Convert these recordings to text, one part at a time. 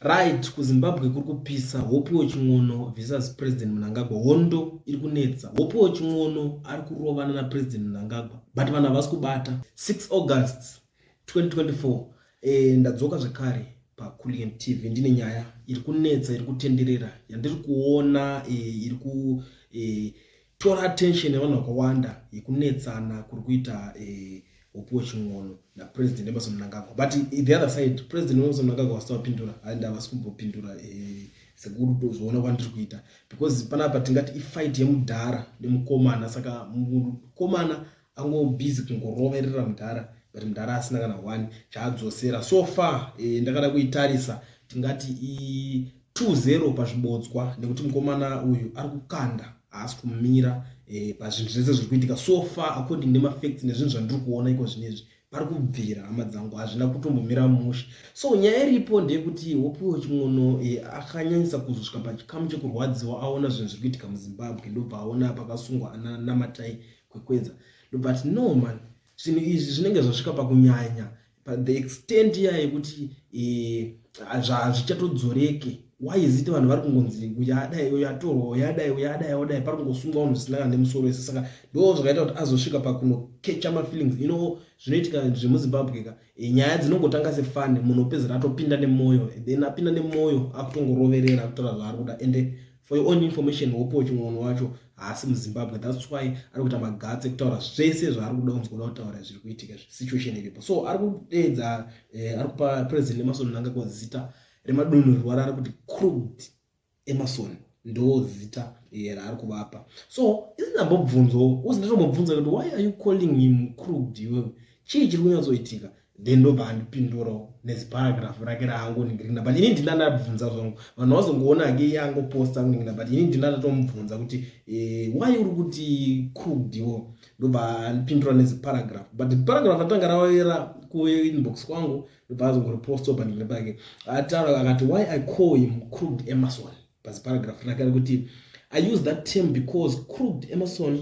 Right, kuZimbabwe kuri kupisa. Hopewell Chin'ono versus President Mnangagwa. Hondo iri kunetsa. Hopewell Chin'ono ari kurovana naPresident Mnangagwa, but vanhu havasi kubata. 6 August 2024, ndadzoka zvekare paCulian TV. Ndine nyaya iri kunetsa, iri kutenderera, yandiri kuona iri kutora attention yevanhu vakawanda, yekunetsana kuri kuita Hopewell Chin'ono naPresident Emmerson Mnangagwa. But the other side, President Emmerson Mnangagwa vasati vapindura and havasi kumbopindura sekuzoona kwandiri kuita, because panapa tingati ifight yemudhara nemukomana. Saka mukomana angobusy kungoroverera mudhara, but mudhara asina kana one chaadzosera so far. Ndakada kuitarisa, tingati i 2-0 pazvibodzwa, nekuti mukomana uyu ari kukanda, haasi kumira pazvinhu zvese zviri kuitika so far. According nemafacts nezvinhu zvandiri kuona iko zvinezvi, pari kubvira, hama dzangu, hazvina kutombomira mushe. So nyaya iripo ndeyekuti Hopewell Chin'ono akanyanyisa kuzosvika pachikamu chekurwadziwa aona zvinhu zviri kuitika muZimbabwe. Ndobva aona pakasungwa ana Namatai Kwekweza, ndobva ati, "No man, zvinhu izvi zvinenge zvasvika pakunyanya, the extent iya yekuti hazvichatodzoreke. Why is it vanhu vari kungonzi uyadai, uyatorwa, uyadai, uyadai, udai? Pari kungosungwa vanhu zvisina kana nemusoro wese." Saka ndo zvakaita kuti azosvika pakunokecha mafeelings. Zvinoitika zvemuZimbabwe ka, nyaya dzinongotanga sefun, munhu opedzera atopinda nemwoyo, then apinda nemwoyo akutongoroverera, akutaura zvaari kuda. Ende for your own information, Hopewell Chin'ono wacho haasi muZimbabwe. That's why ari kuita maguts ekutaura zvese zvaari kuda kunzi kuda kutaura zviri kuitika, situation iripo. So ari kudeedza, ari kupa President Emmerson Mnangagwa zita remadunhurwa raari kuti Crooked Emmerson, ndo zita raari kuvapa. So isindambobvunzo uzi ndatombobvunza kuti, "Why are you calling him crooked iwewe? Chii chiri kunyatsoitika?" Then ndobva andipindurawo neziparagraph rake raangoningirina, but ini ndina ndabvunza zvangu. Vanhu vazongoona ke iye angoposta kuningirina, but ini ndina ndatomubvunza kuti, "Why uri kuti crooked iwo?" Ndobva andipindura neziparagraph, but paragraph atanga rawira kuinbox kwangu, ndobva azongoripostawo paningiri pake. Ataura akati, "Why I call him Crooked Emmerson?" Paziparagraph rake ari kuti, "I use that term because Crooked Emmerson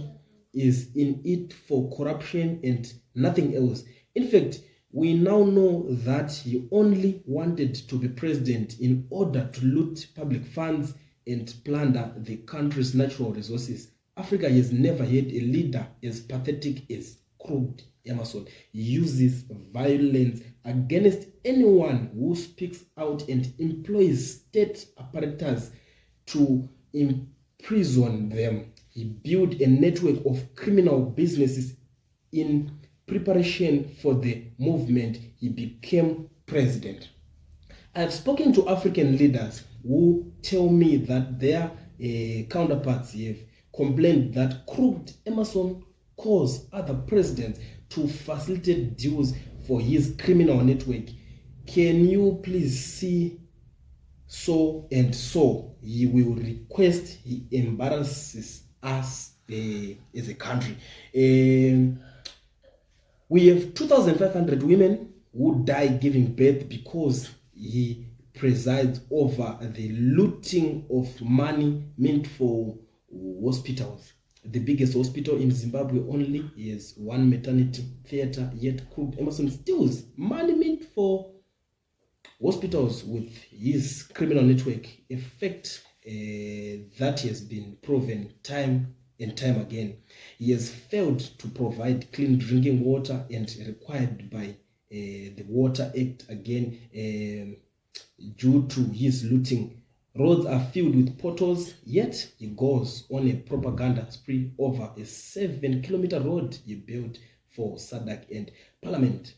is in it for corruption and nothing else. In fact, we now know that he only wanted to be president in order to loot public funds and plunder the country's natural resources. Africa has never had a leader as pathetic as Crooked Emmerson. He uses violence against anyone who speaks out and employs state apparatus to imprison them. He built a network of criminal businesses in preparation for the moment he became president. I have spoken to African leaders who tell me that their counterparts have complained that Crooked Emmerson calls other presidents to facilitate deals for his criminal network. Can you please see so and so? He will request. He embarrasses us as a country. We have 2,500 women who die giving birth because he presides over the looting of money meant for hospitals. The biggest hospital in Zimbabwe only has one maternity theater, yet Crooked Emmerson steals money meant for hospitals with his criminal network, a fact that has been proven time and time again. He has failed to provide clean drinking water and required by the Water Act again due to his looting. Roads are filled with potholes, yet he goes on a propaganda spree over a 7-kilometer road he built for SADC and Parliament.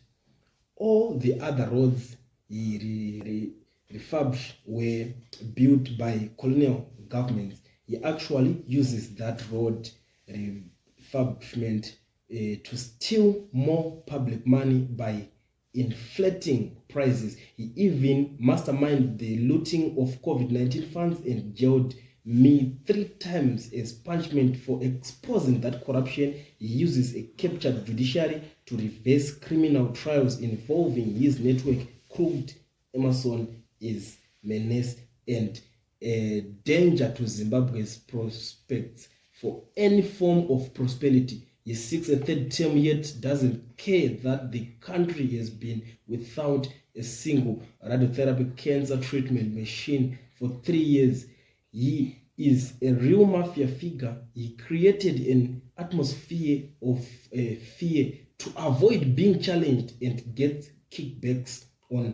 All the other roads he refurbished were built by colonial governments. He actually uses that road refurbishment to steal more public money by inflating prices. He even masterminded the looting of COVID-19 funds and jailed me three times as punishment for exposing that corruption. He uses a captured judiciary to reverse criminal trials involving his network. Crooked Emmerson is menace and a danger to Zimbabwe's prospects for any form of prosperity. He seeks a third term, yet doesn't care that the country has been without a a single radiotherapy cancer treatment machine for 3 years. He is a real mafia figure. He created an atmosphere of fear to avoid being challenged and get kickbacks on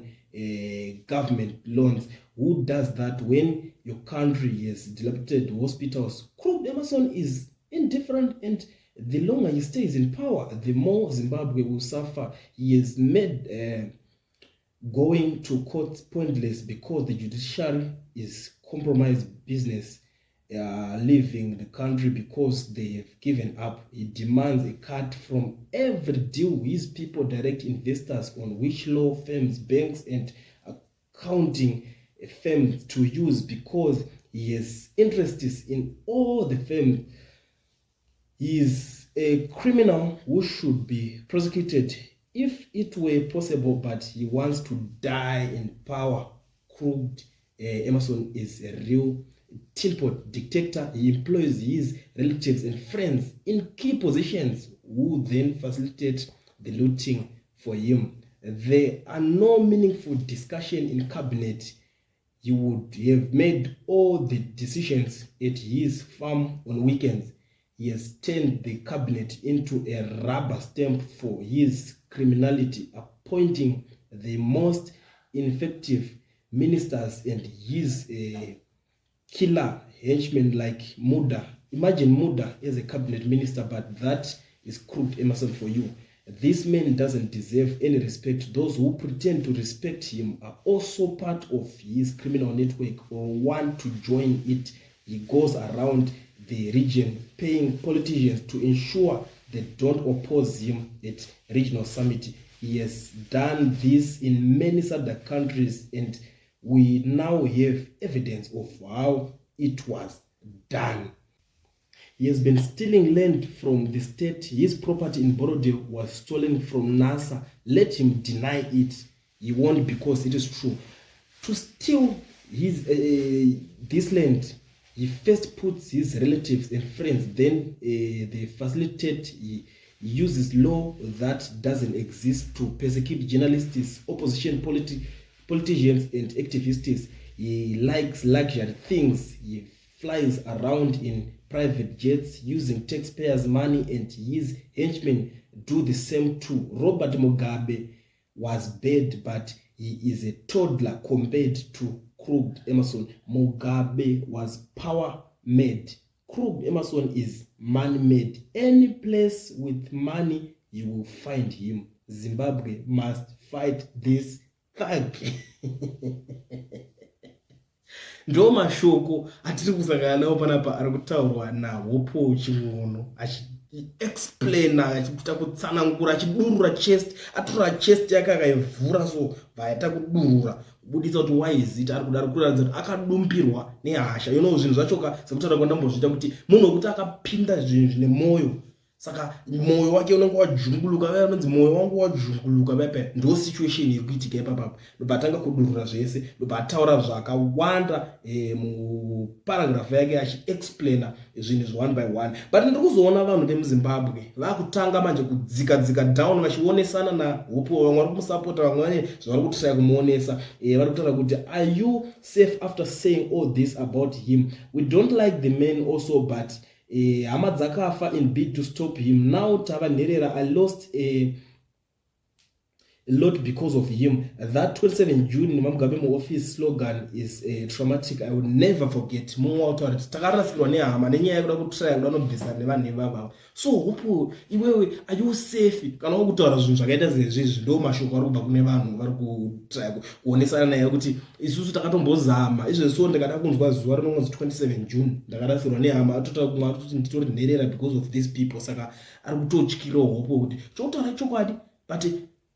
government loans. Who does that when your country has dilapidated hospitals? Crooked Emerson is indifferent, and the longer he stays in power, the more Zimbabwe will suffer. He has made going to court pointless because the judiciary is compromised business leaving the country because they have given up. He demands a cut from every deal. His people direct investors on which law firms, banks, and accounting firms to use because he has interests in all the firms. He is a criminal who should be prosecuted if it were possible, but he wants to die in power. Crooked Emerson is a real tinpot dictator. He employs his relatives and friends in key positions who then facilitate the looting for him. There are no meaningful discussion in cabinet. He would have made all the decisions at his farm on weekends. He has turned the cabinet into a rubber stamp for his criminality, appointing the most ineffective ministers and his killer henchmen like Muda. Imagine Muda as a cabinet minister, but that is Crooked Emerson for you. This man doesn't deserve any respect. Those who pretend to respect him are also part of his criminal network or want to join it. He goes around the region paying politicians to ensure they don't oppose him at regional summit. He has done this in many SADC countries, and we now have evidence of how it was done. He has been stealing land from the state. His property in Borrowdale was stolen from NSSA. Let him deny it. He won't, because it is true. To steal his this land, he first puts his relatives and friends, then they facilitate. He uses law that doesn't exist to persecute journalists, opposition politicians, and activists. He likes luxury things. He flies around in private jets using taxpayers' money, and his henchmen do the same too. Robert Mugabe was bad, but he is a toddler compared to Crooked Emerson. Mugabe was power mad. Crooked Emerson is money mad. Any place with money, you will find him. Zimbabwe must fight this thug. Ndo mashoko atiri kusangana nawo panapa ari kutaurwa naHope Chin'ono, achiexplaina, achiita kutsanangura, achidurura chest, atora chest yake akaivhura, so bvaita kudurura kubudisa kuti why is it ari kudaro, kuratidza kuti akadumbirwa nehasha. Zvinhu zvachoka sekutaura kwandambozviita kuti munhu wekuti akapinda zvinhu zvine mwoyo, saka mwoyo wake unenge wajunguluka. Vaya unonzi mwoyo wangu wajunguluka paipa, ndo situation iri kuitika ipapapo. Ndobva atanga kudurura zvese, ndobva ataura zvakawanda muparagraph yake, achiexplaina zvinhu zve one by one. But ndiri kuzoona vanhu vemuZimbabwe vakutanga manje kudzika dzika down, vachionesana naHope. Vamwe vari kumusapota, vamwe vane zvavari kutraya kumuonesa. Vari kutaura kuti, "Are you safe after saying all this about him? We don't like the man also, but hama dzakafa in bid to stop him. Now tava nherera. I lost a lot because of him. That 27 June vaMugabe muoffice slogan is traumatic. I will never forget." Mumwe wautaura kuti takarasikirwa nehama nenyaya yekuda kutraya kuda nobvisa nevanhu ivavava. So Hope, iwewe, are you safe kana wakutaura zvinhu zvakaita sezvizvi? Ndo mashoko ari kubva kune vanhu vari kutraya kuonesana naye kuti isusu takatombozama izvezvi. So ndikada kunzwa zuva rinongonzi 27 June, ndakarasikirwa nehama. Atota kumwe atoti nditori nherera because of these people. Saka ari kutotyirawo Hope kuti chokutaura chokwadi, but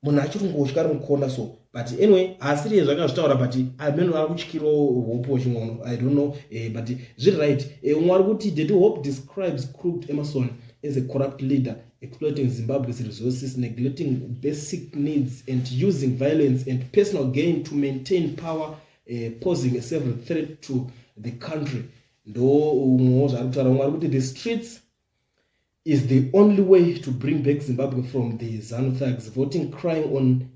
munhu achiri kungotya ari mukona. So but anyway, haasiri zvakazvitaura, but amene ari kutyirawo Hope Chin'ono. I don't know, but zviri right. Umwe ari kuti, "Daddy Hope describes Crooked Emerson as a corrupt leader exploiting Zimbabwe's resources, neglecting basic needs and using violence and personal gain to maintain power, posing a several threat to the country." Ndo umwewo zvaari kutaura. Umwe ari kuti, "The streets Is the only way to bring back Zimbabwe from the ZANU thugs. Voting, crying on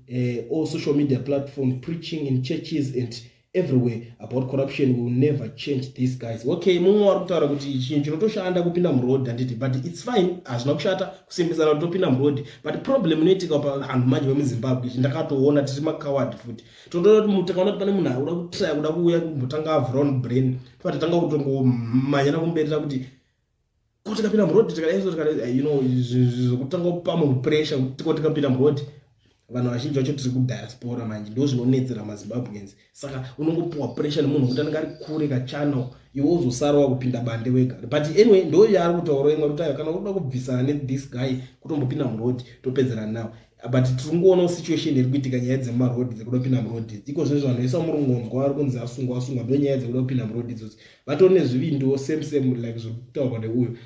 all social media platforms, preaching in churches and everywhere about corruption will never change these guys. Okay, mumwe wari kutaura kuti chinhu chinotoshanda kupinda muroad, handiti? But it's fine, hazvina kushata kusimbisana kuti topinda muroad, but problem inoitika pavanhu manje vemuZimbabwe, ndakatoona tiri macoward futi. Totoona kuti tikaona kuti pane munhu akuda kutraya, kuda kuuya kumbotanga avhura brain, toba tatanga kutongomhanyana kumberera kuti ko tikapinda muroad tikadaiso tikadai, zvokutanga kupa munhu pressure kuti ko tikapinda muroad. Vanhu vazhinji vacho tiri kudiaspora manje, ndo zvinonetsera maZimbabweans. Saka unongopuwa pressure nemunhu wekuti anenge ari kure kachannel, iwe uzosara wakupinda bande wega. But anyway, ndo yaari kutaura imwe kuti ayo kana uda kubvisana nethis guy, kutombopinda muroad, topedzerana nawo. But tiri kungoona situation iri kuitika, nyaya dzemaroad, dzekuda kupinda muroad iko zvinezvi. Vanhu vese vamurungonzwa vari kunzi asungwa, asungwa, ndo nyaya dzekuda kupinda muroad idzodzo. Vatori nezvivindiwo, same same like zviri kutaurwa neuyo.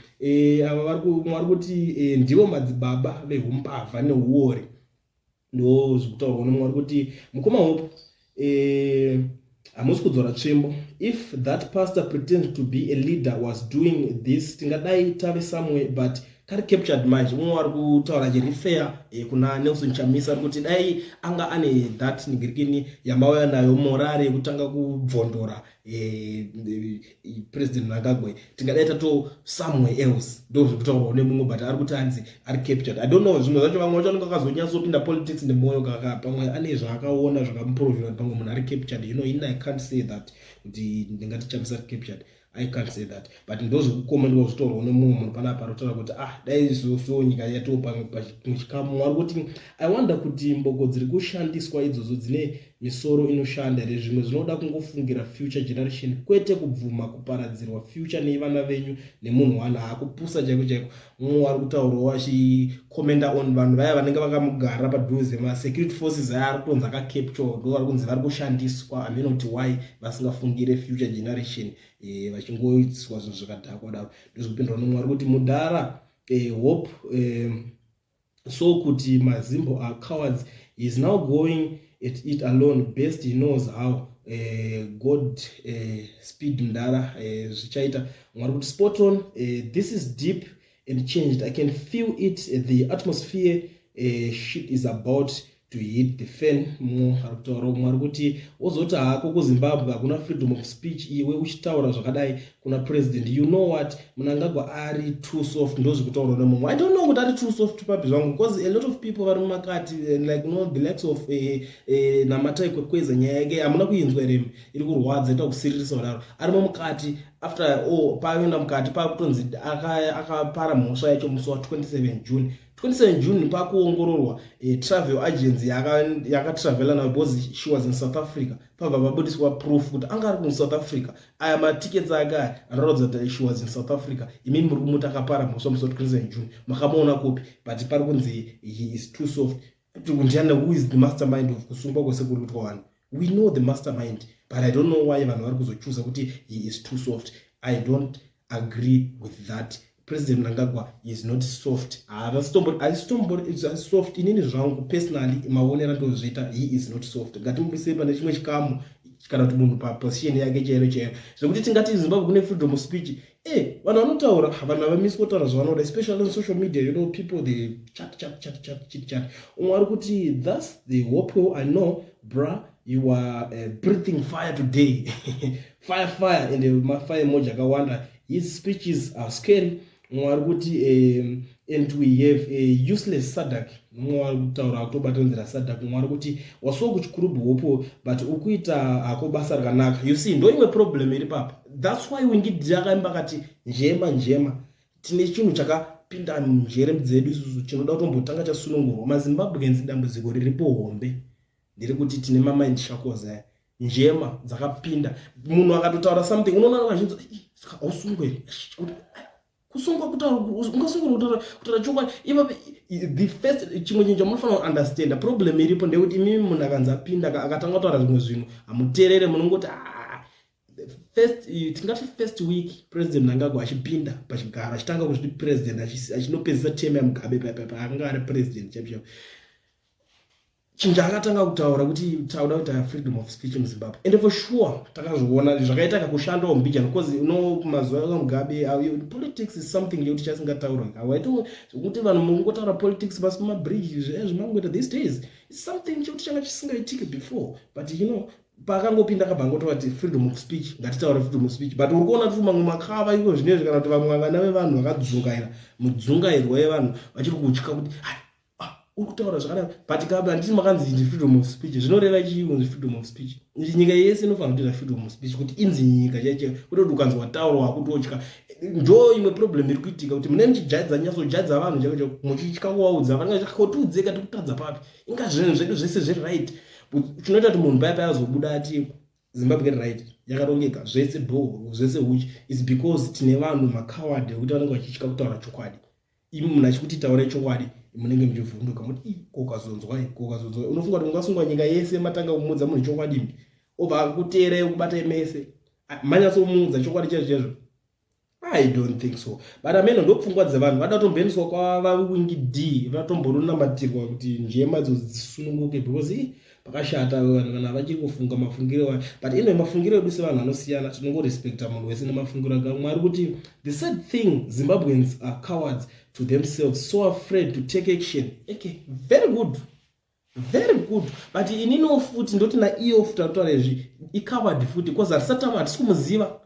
Ava vari kuti ndivo madzibaba veumbavha neuori, ndo zviri nemumwe. Vari kuti, "Mukoma Hope, hamusi kudzora tsvimbo. If that pastor pretends to be a leader was doing this, tingadai tave somewhere, but kari captured manje." Mumwe vari kutaura achirefer kuna Nelson Chamisa, ari kuti dai anga ane that nigirikini yamauya nayo, morale yekutanga kubvondora President Mnangagwa, tingadai tato somewhere else. Ndo zviri kutaurwawo nemumwe, but ari kuti anzi ari captured. I don't know zvimwe zvacho. Vamwe vacho vanenge vakazonyatsopinda politics nemwoyo kaka, pamwe ane zvaakaona zvakamuprofita kuti pamwe munhu ari captured. In I can't say that kuti ndingati Chamisa ari captured. I can't say that, but ndozvekukomendwa zvitaurwa nemumwe munhu panapa ari kutaura kuti, ah, dai so nyika yatoo pamwe chikamu. Ari kuti, "I wonder kuti mboko dziri kushandiswa idzodzo dzine misoro inoshanda here? Zvimwe zvinoda kungofungira future generation, kwete kubvuma kuparadzirwa future nevana venyu nemunhu wana hakupusa chaiko chaiko." Mumwe ari kutaurawo achikomenda on vanhu vaya vanenge vakamugara padhuze, masecurity forces aya ari kutonzi akacapture, ndo vari kunzi vari kushandiswa. Hameno kuti why vasingafungire future generation, vachingoitiswa zvinhu zvakadhakwa daro. Ndozvikupindura nomwe ari kuti, "Mudhara Hope, so kuti maZimbo are cowards. He is now going at it alone, best he knows how. God speed mudhara, zvichaita." Mwari kuti, "Spot on. This is deep and changed. I can feel it, the atmosphere. Shit is about to hit the fan." Mumwe ari kutaura, umwe ari kuti, "Wozoti hako kuZimbabwe hakuna freedom of speech, iwe uchitaura zvakadai kuna president. You know what, Mnangagwa ari too soft." Ndozvikutaurwa nemumwe. I don't know kuti ari too soft papi zvangu, because a lot of people vari mumakati, like the likes of Namatai Kwekweza, nyaya yake hamuna kuinzwa here iri kurwadza, ita kusiririsa kudaro? Arimo mukati. After all, paaenda mukati paakutonzi akapara mhosva yacho musi wa27 June. 27 June pakuongororwa travel agency yakatravela nayo, because she was in South Africa. Pabva pabudiswa proof kuti anga ari kuSouth Africa. Aya matickets ake aya anoratidza kuti she was in South Africa. Imimi muri kumuti akapara mhosva musi wa27 June, makamuona kupi? But pari kunzi he is too soft. Ndiani? Who is the mastermind of kusungwa kwese kuri kuitwa vanhu? We know the mastermind, but I don't know why vanhu vari kuzochuza kuti he is too soft. I don't agree with that. President Mnangagwa is not soft, haasitombori soft. Inini zvangu personally, maonero andozviita, he is not soft. Ngatimupisei pane chimwe chikamu kana kuti munhu paposition yake chaiyo chaiyo. Zvekuti tingati Zimbabwe kune freedom of speech, vanhu vanotaura, vanhu havamiswi kutaura zvavanoda, especially on social media. People, they chat, chat, chat, chat, chit chat. Umwe ari kuti, "That's the Hope I know, bra. You are breathing fire today. Fire, fire." And mafire emoji akawanda. "His speeches are scary." Mumwe ari kuti, "And we have a useless SADC." Mumwe ari kutaura akutobatanidzira SADC. Mumwe ari kuti, "Wasuwa kuChikurubi, Hope, but ukuita hako basa rakanaka." You see, ndo imwe problem iri papa. That's why Winky D akaimba akati, "Njema njema." Tine chinhu chakapinda munjere dzedu isusu chinoda kutombotanga chasunungurwa. MaZimbabweans, dambudziko riripo hombe ndiri kuti tine mamind shackles aya, njema dzakapinda. Munhu akatotaura something, unoona vazhinji, "Hausungwe kusungwa, kutaura ungasungwa, kutaura chokwadi." Ipapo the first chimwe chinhu chamunofanira kuunderstanda, problem iripo ndeyekuti imimi munhu akanzi apinda, akatanga kutaura zvimwe zvinhu, hamuteerere. Munongoti, ah, first, tingati first week President Mnangagwa achipinda pachigaro, achitanga kuzviti president, achinopedzisa term yaMugabe, paakanga ari president chaipo chaipo. Chinhu chaakatanga kutaura kuti tauda kuita freedom of speech muZimbabwe, and for sure takazviona zvakaita kakushandawo mbijana, because no mazuva aMugabe, politics is something yekuti chasingataurwa. Waito kuti vanhu mungotaura politics pasi pamabridge, zvimangoita these days. It's something chekuti changa chisingaitiki before, but paakangopinda akabva angotova kuti freedom of speech, ngatitaure freedom of speech. But uri kuona kuti mamwe makava iko zvinezvi, kana kuti vamwe vana vevanhu vakadzungaira, mudzungairwa yevanhu vachiri kutya kuti uri kutaura zvakadaro. But kaba handiti makanzi ndi freedom of speech, zvinoreva chii kunzi freedom of speech? Nyika yese inofanira kutoita freedom of speech kuti inzi nyika chaicho, kwete kuti ukanzi wataura wakutotya. Ndo imwe problem iri kuitika, kuti mune muchijaidza, nyatsojadza vanhu chaiko chaiko, muchitya kuvaudza. Vanenge kotiudzeka tikutadza papi? Inga zvinhu zvedu zvese zviri right. Chinoita kuti munhu paya payazobuda ati Zimbabwe iri right, yakarongeka, zvese bo, zvese huchi, is because tine vanhu macoward ekuti vanenge vachitya kutaura chokwadi. Imi munhu achikuti taure chokwadi, munenge muchivhunduka, muti kokazonzwa, kokazonzwa. Unofunga kuti ungasungwa nyika yese matanga kumudza munhu chokwadi, imi obva akuteerai, kubatai mese, manyatsomuudza chokwadi chaizvo chaizvo? I don't think so. But ameno, ndopfungwa dzevanhu vada kutomboendeswa kwavaWinky D, vatomboronamatirwa kuti njema idzo dzisununguke, because pakashata. Vanhu kana vachiri kufunga mafungiro ayo. But anyway, mafungiro edu sevanhu anosiyana, tinongorespecta munhu wese nemafungiro ake. Mwari kuti the sad thing, Zimbabweans are cowards to themselves, so afraid to take action. Okay, very good, very good. But ininiwo futi ndoti naiyo futi arikutaura izvi icoward futi, because hatisati, hatisi kumuziva.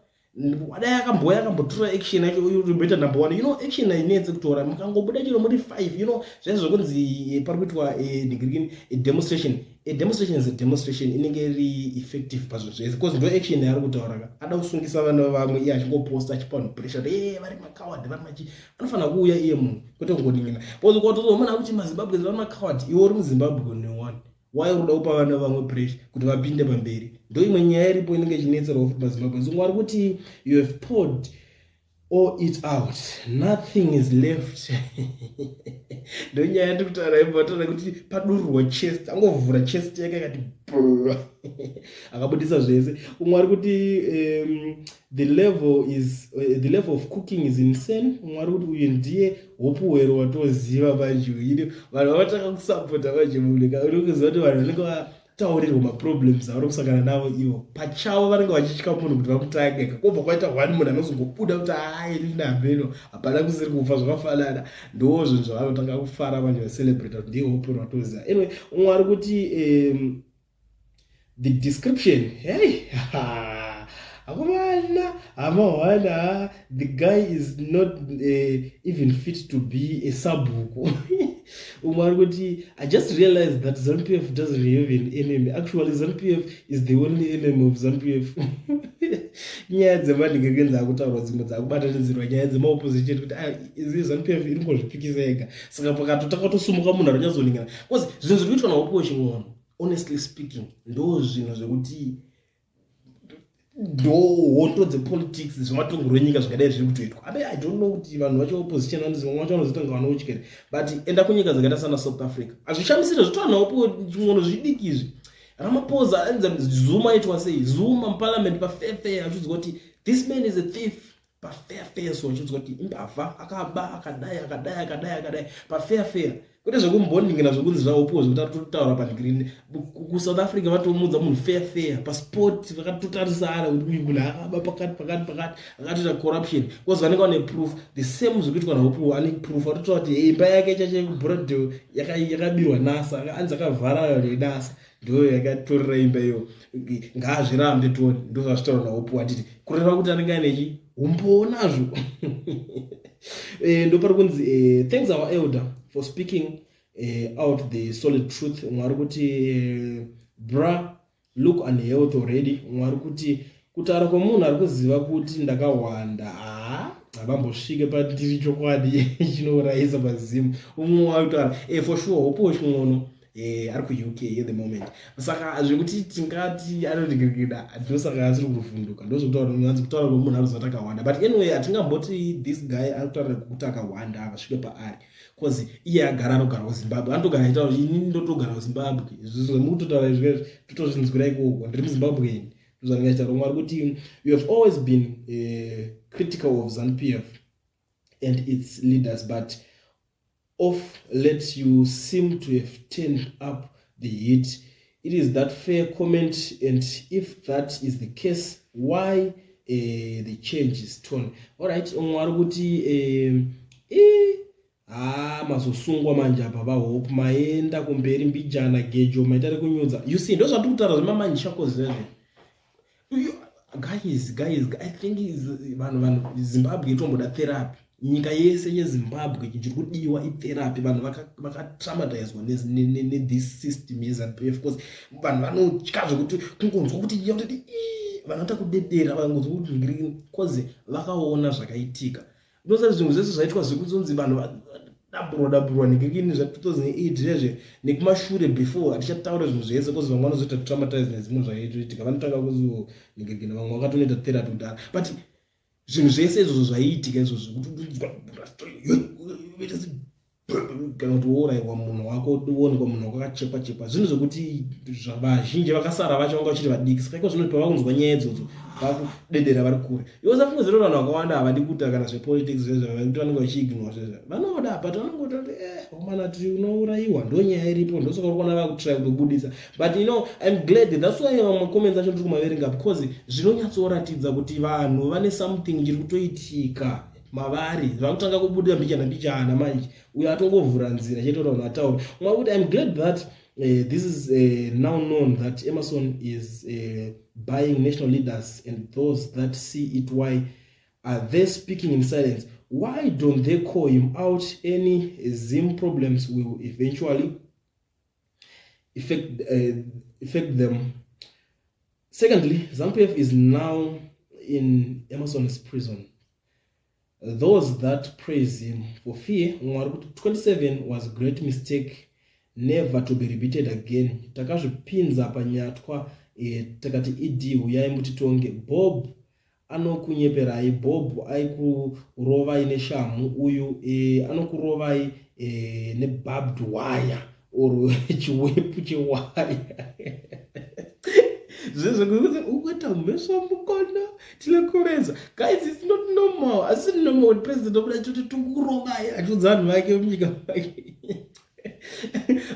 Wadai akamboya akambotora action yacho, imboita number one. Action hainetse kutora, mukangobuda chero muri five. Zvaizvo zvokunzi pari kuitwa ndigirikini, demonstration. A demonstration is a demonstration, inenge iri effective pazvinhu zvese, because ndo action yaari kutaura ka. Ada kusungisa vana vamwe, iye achingoposta, achipa vanhu pressure kuti e vari macoward, vari machi. Anofanira kuuya iye munhu, kwete kungoningina, because kwatozoona kuti maZimbabwe vari macoward, iwe uri muZimbabwe neone, why uri kuda kupa vana vamwe pressure kuti vapinde pamberi? Ndo imwe nyaya iripo inenge ichinetserwa futi maZimbabwe. So Mwari kuti you have poured all it out, nothing is left. Ndo nyaya yandiri kutaura imbataura kuti padururwa chest, angovhura chest yake akati akabudisa zvese. Umwe ari kuti the level of cooking is insane. Umwe ari kuti uyu ndiye Hopewell watoziva manje. Ine vanhu vavatanga kusapota manje, munhu uri kuziva kuti vanhu vanenge vataurirwa maproblems avari kusangana navo ivo pachavo, vanenge vachitya munhu kuti vamutange. Kobva kwaita one munhu anozongobuda kuti ai linameno hapana kusiri kufa zvakafanana. Ndo zvinhu zvavanotanga kufara manje, vacelebrata kuti ndiye Hopewell watoziva. Anyway, umwe ari kuti the description, hey, akomana hamahwana, the guy is not even fit to be a sabhuku. Umwe ari kuti I just realized that ZANU PF doesn't have an enemy. Actually, ZANU PF is the only enemy of ZANU PF. Nyaya dzemanhingirike dzakutaurwa, dzimwe dzakubatanidzirwa nyaya dzemaopposition, kuti izi ZANU PF iri ngozvipikisa yega. Saka pakatotanga tosumuka munhu aronyatsoningana, because zvinhu zviri kuitwa naHopewell Chin'ono, honestly speaking, ndo zvinhu zvekuti ndo hondo dzepolitics, zvematongero enyika zvingadai zviri kutoitwa. Abe I don't know kuti vanhu vacho opposition vanozi, vamwe vacho vanozoita kunge vanotyere, but enda kunyika dzakaita sana South Africa, hazvishamisire zvitoanaopo Chin'ono zvidiki izvi. Ramaphosa anza Zuma aitwa sei? Zuma muparliament pafefe achiudzwa kuti this man is a thief, pafair fair. So achiudzwa kuti imbavha, akaba, akadai, akadai, akadai, akadai, pafair fair, kwete zvekumboningina zvokunzi zvaopuwa zvekuti atotaura pagreen. KuSouth Africa vatomudza munhu fair fair pasport, vakatotarisana kuti uyu munhu akaba pakati pakati pakati, akatoita corruption, because vanenge vane proof. The same zvekuitwa naHopewell, ane proof, atotaura kuti imba yake chache kuBorrowdale yakabirwa nasa, anzi akavhara nenasa, ndo yakatorera imba iyo, ngaazvirambe toni. Ndo zvazvitaura naHopewell, atiti kureva kuti anenge anechi umbowo nazvo. Ndo pari kunzi thanks our elder for speaking out the solid truth. Umwe ari kuti bra look unhealth already. Umwe ari kuti kutaura kwemunhu ari kuziva kuti ndakawanda, haa, havambosvike pandiri, chokwadi chinourayisa pazimu. Umwe wakutaura for sure Hopewell Chin'ono ari kuUK at the moment, saka zvekuti tingati anodigirigida, ndosaka asiri kuvhunduka. Ndozvekutaura kutaura kwemunhu ari kuziva takawanda. But anyway, hatingamboti this guy ari kutaura kuti akawanda avasvike paari, because iye agara anogara kuZimbabwe, anotogara achitaura kuti inini ndotogara kuZimbabwe, zvemukutotaura izvi totozvinzwira ikoko, ndiri muZimbabweni. Ndozvanenge achitaura. Umwe ari kuti you have always been critical of ZANU PF and its leaders, but off late you seem to have turned up the heat. It is that fair comment, and if that is the case, why the change is tone? Alright, umwe ari kuti ha, mazosungwa manje apa vaHope, maenda kumberi mbijana, gejo maita rekunyudza. You see, ndo zvatiri kutaura zvemamanje shako zvezve. Guys, guys, I think vanhu Zimbabwe itomboda therapy. Nyika yese yeZimbabwe, chiri kudiwa itherapy. Vanhu vakatraumatizwa nethis system yeZANU PF, cause vanhu vanotya zvekuti kungonzwa kuti vanhu vanoita kudedera vangonzwa kuti ngiri, cause vakaona zvakaitika. Unosati zvinhu zvese zvaitwa zvekuzonzi vanhu damburwa damburwa nekekini zva2008 zvezve nekumashure before. Hatichataura zvinhu zvese, cause vamwe vanozoita traumatize nezvimwe zvaitoitika, vanotanga kuzoningirikina, vamwe vakatonoita therapy kudhara. But zvinhu zvese izvozvo zvaiitika izvozvo, kuti kana kuti wourayiwa munhu wako, uonekwa munhu wako akachekwa chekwa, zvinhu zvekuti vazhinji vakasara vacho vanga vachiri vadiki. Saka iko zvino pavakunzwa nyaya idzodzo, vakudedera vari kure. Iwo safungidzira kuti vanhu vakawanda havadi kuita kana zvepolitics zvezvo, kuti vanenge vachiignore zvezvo. Vanoda, but vanongoti, "Omana, ti unourayiwa." Ndo nyaya iripo, ndosaka uri kuona vakutry kutobudisa. But I'm glad, that's why vamwe comments acho ndiri kumaverenga, because zvinonyatsoratidza kuti vanhu vane something chiri kutoitika mavari, vakutanga kubudira mbichana mbichana manje. Uyo atongovhura nzira chete kuti vanhu vataure. Umwe kuti, "I'm glad that this is now known that Emmerson is buying national leaders and those that see it. Why are they speaking in silence? Why don't they call him out? Any Zim problems will eventually affect them. Secondly, ZANU-PF is now in Emmerson's prison. Those that praise him for fear." Mwari kuti 27 was a great mistake, never to be repeated again. Takazvipinza panyatwa, takati ED uyai mutitonge. Bob anokunyeperai. Bob aikurovai neshamhu uyu, anokurovai nebarbed wire or chiwepu chewaya zvezvo ukuita mhesva mukono tinokureza. Guys, it's not normal. Asi normal kuti president obuda choti tikurovai, achiudza vanhu vake munyika vake?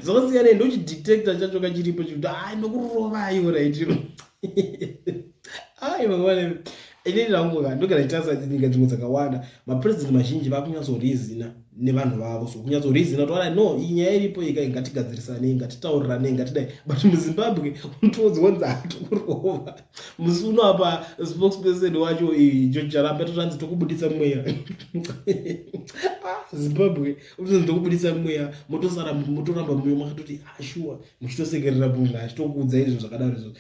Zvakasiyana, ndochidictator chacho kachiripo chikuti, "Ai, nokurovai." Right, ai mangwana inini rangu ndogara ndichitarisa nyika dzimwe dzakawanda, mapresident mazhinji vakunyatsoreasona nevanhu vavo, so kunyatsoreasona kuti, "No, iyi nyaya iripo ika, ngatigadzirisanei, ngatitauriranei, ngatidai." But muZimbabwe unotoudzwa kunzi hatokurova. Musi uno apa spokesperson wacho George Charamba totanzi tokubudisa mweya. Ah, Zimbabwe, utonzi tokubudisa mweya, motosara motoramba muyo makatoti ashuwa, ah, muchitosekerera munhu achitokuudza izvo zvakadaro izvo.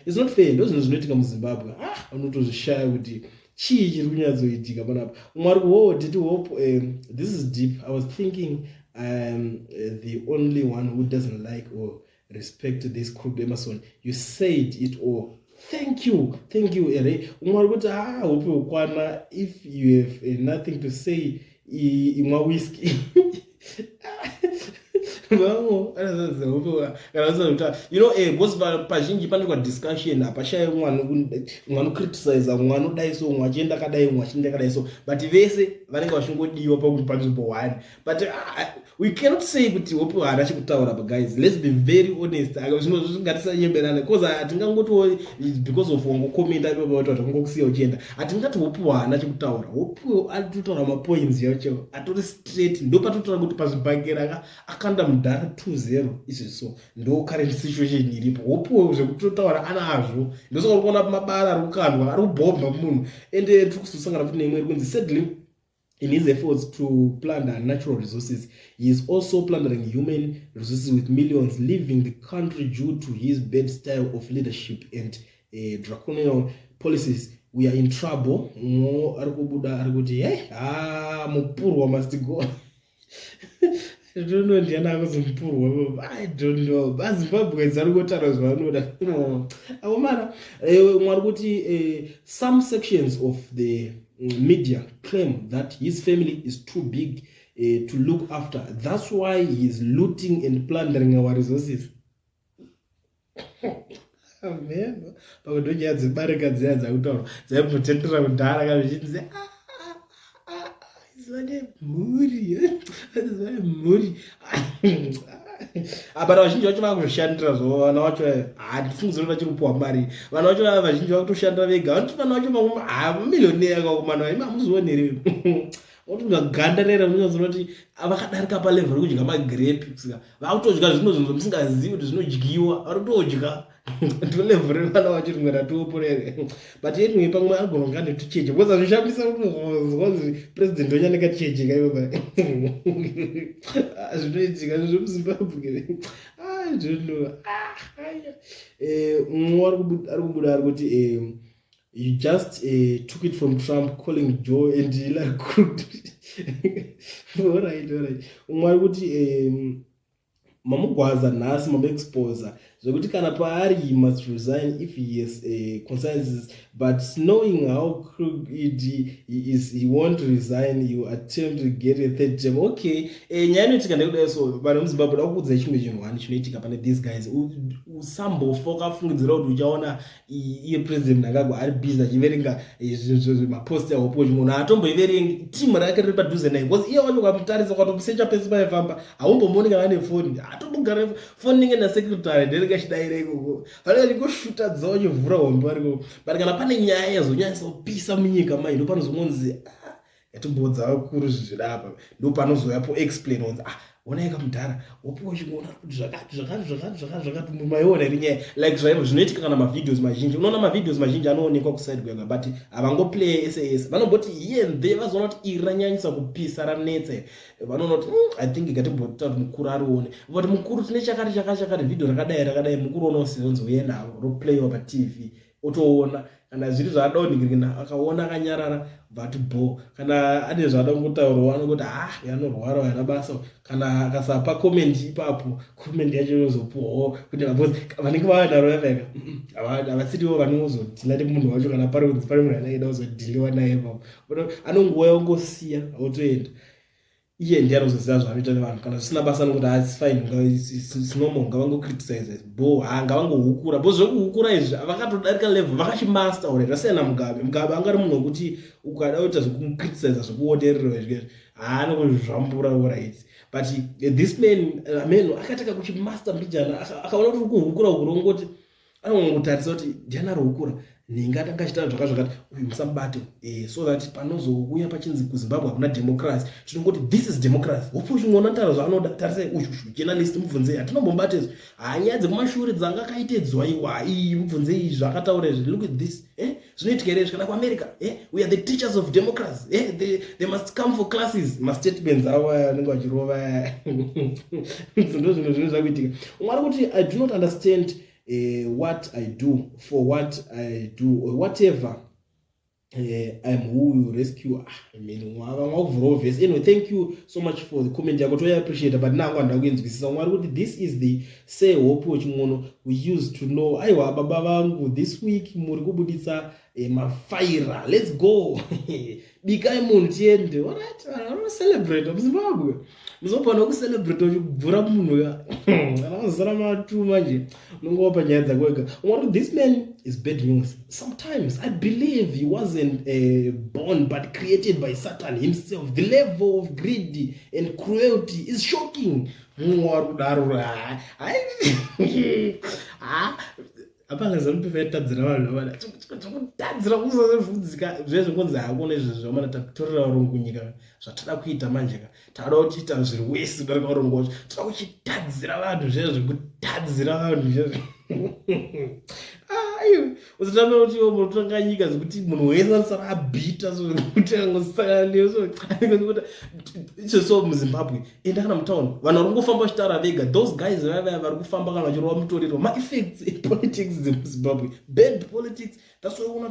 It's not fair. Ndo zvinhu zvinoitika muZimbabwe. Ah, unotozvishaya kuti chii chiri kunyatsoitika panapa. Umwe ari kuwo titi, "Hope, this is deep. I was thinking I'm the only one who doesn't like or respect this crooked Emmerson. You said it all. Thank you, thank you." Ere umwe ari kuti, "Ah, Hope ukwana. If you have nothing to say, imwa whisky." Vamwe kana because pazhinji panoitwa discussion, hapashayi umwe anocriticiza, umwe anodai so, umwe achienda akadai, umwe achienda akadai so, but vese vanenge vachingodiwa panzvimbo one. But we cannot say kuti Hope haana chekutaura. But guys, let's be very honest, zvimwe zvingatisanyemberana, because hatingangotiwo because of wangokomenta ipapo takungokusiya uchienda. Hatingati Hope haana chekutaura. Hope atotaura mapoints yacho atori straight. Ndo patotaura kuti pazvibhakera akanda mudhara 2-0 izvi. So ndo current situation iripo. Hope zvekutotaura anazvo, ndosaka uri kuona mabara ari kukandwa, ari kubhomba munhu. Ende tiri kuzosangana futi neimwe iri kunzi, "Sadly, in his efforts to plunder natural resources, he is also plundering human resources, with millions leaving the country due to his bad style of leadership and draconian policies. We are in trouble." Mo ari kubuda ari kuti, "Hey, ha, mupurwa must go." I don't know ndiani akuzomupurwa, I don't know. VaZimbabweans ari kutaura zvavanoda akomana. Mwari kuti, "Some sections of the media claim that his family is too big to look after. That's why he is looting and plundering our resources." Amen. Pamwe ndonyaya dzebarika dziya dzakutaurwa, dzaimbotendera kudhara, kana zvichinzi, "Ah, ah, ah, zuva nemhuri, zuva nemhuri." Apa vazhinji vacho vakuzvishandira zvavo. Vana vacho handifungidziri vachiri kupiwa mari. Vana vacho vava vazhinji vakutoshandira vega. Vanoti vana vacho vamwe hamillionaire kakomana, imi hamuzvioneri otonga ganda rera. Unonyatsona kuti vakadarika palevel rekudya magrepi, kusika vakutodya zvimwe zvinhu zvamusingazivi kuti zvinodyiwa, varikutodya. Ndo level revana vacho rimwe ratoporere. But anyway, pamwe agona kunge ane tucheche, because hazvishamisa kunzwa president wenyu ane kacheche kaipa. Zvinoitika zvemuZimbabwe, I don't know. Mumwe ari kubuda ari kuti, "You just took it from Trump calling Joe and Hillary crooked." Alright. Umwe ari kuti, "Mamugwaza nhasi, mamuexposa zvekuti kana paari he must resign if he has consciences. But knowing how crooked he is, he won't resign. He will attempt to get a third term." Okay, nyaya inoitika ndekudai. So vanhu vemuZimbabwe, da kukuudzai chimwe chinhu hani chinoitika pane these guys. Usambofa ukafungidzira kuti uchaona iye President Mnangagwa ari busy achiverenga mapost aHope Chin'ono. Haatomboiverengi. Timu rake riri padhuze naye, because iye wacho ukamutarisa, ukatomusecha pese paifamba, haumbomuoni kana ane foni. Hatombogara foni, ninge nasecretary ndenenge achidaira ikoko, vanenge vachingoshuta dzavo, vachivhura hombe variko. But kana pane nyaya yazonyanyisa kupisa munyika mai, ndo panozongonzi, "Ah, yatimbodza vakuru zvezvida apa." Ndo panozoyapo explain, onzi, "Ah, onai kamudhara wapiwa chingoona kuti zvakati zvakati zvakati zvakati zvakati." Maiona iri nyaya like zvaivo zvinoitika kana mavideos mazhinji. Unoona mavideos mazhinji anoonekwa kuside kwega, but havangoplay ese ese. Vanomboti here and there, vazoona kuti iri ranyanyisa kupisa, ranetsa, vanoona kuti, I think ngatimbota kuti mukuru arione." Vati, "Mukuru, tine chakati chakati chakati, vhidhio rakadai rakadai." Mukuru onosizonzi uye navo, roplayiwa paTV, otoona. Kana zviri zvaada kuningirikina, akaona akanyarara, bvati bo. Kana ane zvaada kungotaurawo, anongoti, "Ha, ah, yanorwara yana basa." Kana akasapa comment ipapo, comment yacho inozopuwawo kuti vanenge vava naro yaveka havasirivo vanozodhila nemunhu wacho. Kana pari kunzi pane munhu anaida kuzodhiliwa naye ipapo, anongouya ongosiya, otoenda. Iye ndiye anozoziva zvaanoita nevanhu. Kana zvisina basa, nokuti it's fine, it's normal, ngavangocriticize bo, ha, ngavangohukura bo. Zvekuhukura izvi vakatodarika level, vakachimaster already. Vasiyana Mugabe. Mugabe anga ari munhu wekuti ukada kuita zvekumucriticiza, zvekuotererwa izvi, haanokuzvambura, alright. But this man, man akataka kuchimaster mbijana. Akaona kuti uri kuhukura ukuri, ongoti anongotarisa kuti ndiani ari hukura, nhingi atanga achitaura zvaka zvakati, uyu musabate, so that panozouya pachinzi kuZimbabwe hakuna democracy, tinongoti, "This is democracy." Hope uchingoona taura zvaanoda. Tarisai uyu journalist, mubvunzei, hatinombomubate izvo. Hanyaya dzekumashure dzanga akaitedzwa iwa iyi, mubvunzei zvakataura izvi. "Look at this, eh? Zvinoitika here izvi kana kuAmerica, eh? We are the teachers of democracy, eh? They must come for classes." Mastatements avo aya anenge vachirova, ndo zvinhu zvinhu zvakuitika. Umwe ari kuti, "I do not understand what I do for what I do or whatever. I'm who you rescue." Ah, I mean, vamwe vakuvhurawo vhesi. Anyway, thank you so much for the comment yako, toiappreciate, but nangu handida kuinzwisisa. Umwe ari kuti, "This is the say Hope Chin'ono we used to know." Aiwa, baba vangu, this week muri kubuditsa mafaira. Let's go, bikai munhu tiende. Alright, vanocelebrate muZimbabwe. Muzopana kucelebrate uchibvura munhu anozara matu manje, unongova panyaya dzako wega. Umwe ari kuti, "This man is bad news. Sometimes I believe he wasn't born but created by Satan himself. The level of greed and cruelty is shocking." Mumwe wari kudaro. Hapana ZANU PF yatadzira vanhu vavana zvokutadzira kusazvunzika zve zvingonzi hakuna izvo zvamana tatorera varungu nyika. Zvatada kuita manje ka, tada kuchiita zviri wesi kudarika varungu vacho. Toda kuchitadzira vanhu zve zvekutadzira vanhu zvezvo. Ayo usatame kuti iwe munotonga nyika zvekuti munhu wese anosara abhita, so kuti angosangana newe, so izvo. So muZimbabwe, enda kana mutauni, vanhu vari kungofamba vachitaura vega. Those guys vaya vari kufamba kana vachirova mutoriro, maeffects epolitics dzemuZimbabwe, bad politics. That's why una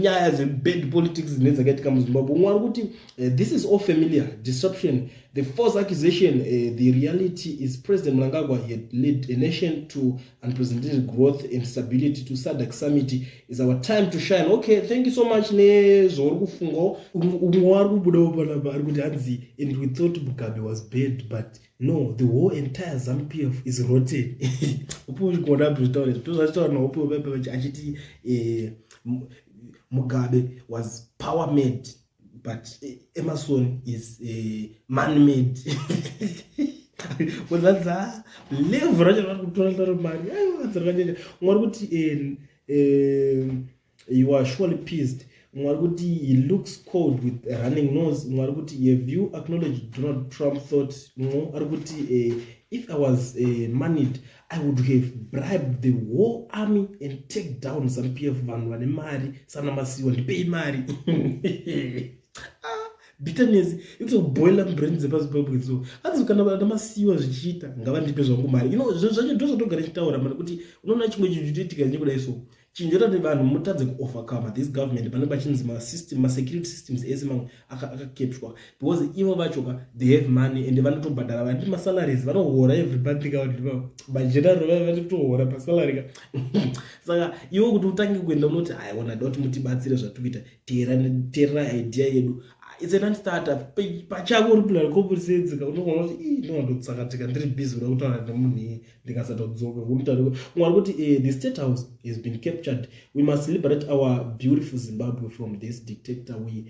nyaya dzebad politics dzine dzakaitika muZimbabwe. Umwe ari kuti, "This is all familiar disruption, the false accusation. The reality is President Mnangagwa had led a nation to unprecedented growth and stability. To SADC summit is our time to shine." Okay, thank you so much nezvauri kufungawo. Umwe wari kubudawo panapa ari kuti, hanzi, "And we thought Mugabe was bad, but no, the whole entire ZANU PF is rotten." Upi uchigona kuzvitaura izvi? Tozvachitaura naUpi achiti Mugabe was power made. But Emerson is man made. Kuzadza level racho vari kutora taro mari, aiwa, rakanyanya. Umwe ari kuti "You are surely pissed." Umwe ari kuti, "He looks cold with a running nose." Umwe ari kuti, "Have you acknowledged Donald Trump thought?" Umwe ari kuti, "If I was moneyed, I would have bribed the whole army and take down ZANU PF. Vanhu vane mari sana Masiwa, ndipei mari." Ah, bitterness ikutoboila mubrain dzepaZimbabwe. So hanzi kana vana Masiwa zvichiita, ngavandipe zvangu mari. You know, zvinhu zvacho ndo zvatogara chitaura mani, kuti unoona chimwe chinhu chitoitika nechekudai. So chinhu choita kuti vanhu mutadze kuovercome this government, pane pachinzi masystem, masecurity systems ese mamwe akakeptwa because ivo vacho ka, they have money and vanotobhadhara vandi masalaries, vanohora every month ka. Mageneral vaya varikutohora masalary ka. Saka iwo kuti utange kuenda unoti, "Aiona, da kuti mutibatsire zvatikuita, teerera idea yedu," it's a non-starter. Pachako uri plan competency ka, unogona kuti, "Ii, ndinowandotsakatika, ndiri busy kuda kutaura nemunhu iye, ndikasatodzoka kumutaura." Umwe ari kuti, "The State House has been captured. We must liberate our beautiful Zimbabwe from this dictator. We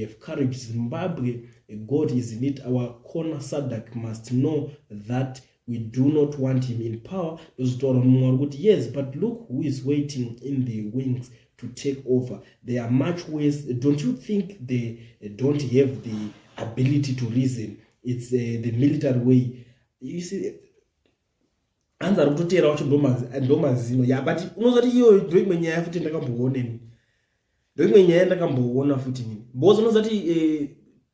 have courage, Zimbabwe. God is in it. Our corner. SADC must know that we do not want him in power." Ndozvitaura mumwe ari kuti, "Yes, but look who is waiting in the wings to take over. They are much worse. Don't you think they don't have the ability to reason? It's the military way, you see." Hanzi ari kutoteera wacho ndo mazino ya. But unozati iyoyo ndo imwe nyaya futi ndakamboona ini, ndo imwe nyaya ndakamboona futi nini, because unozati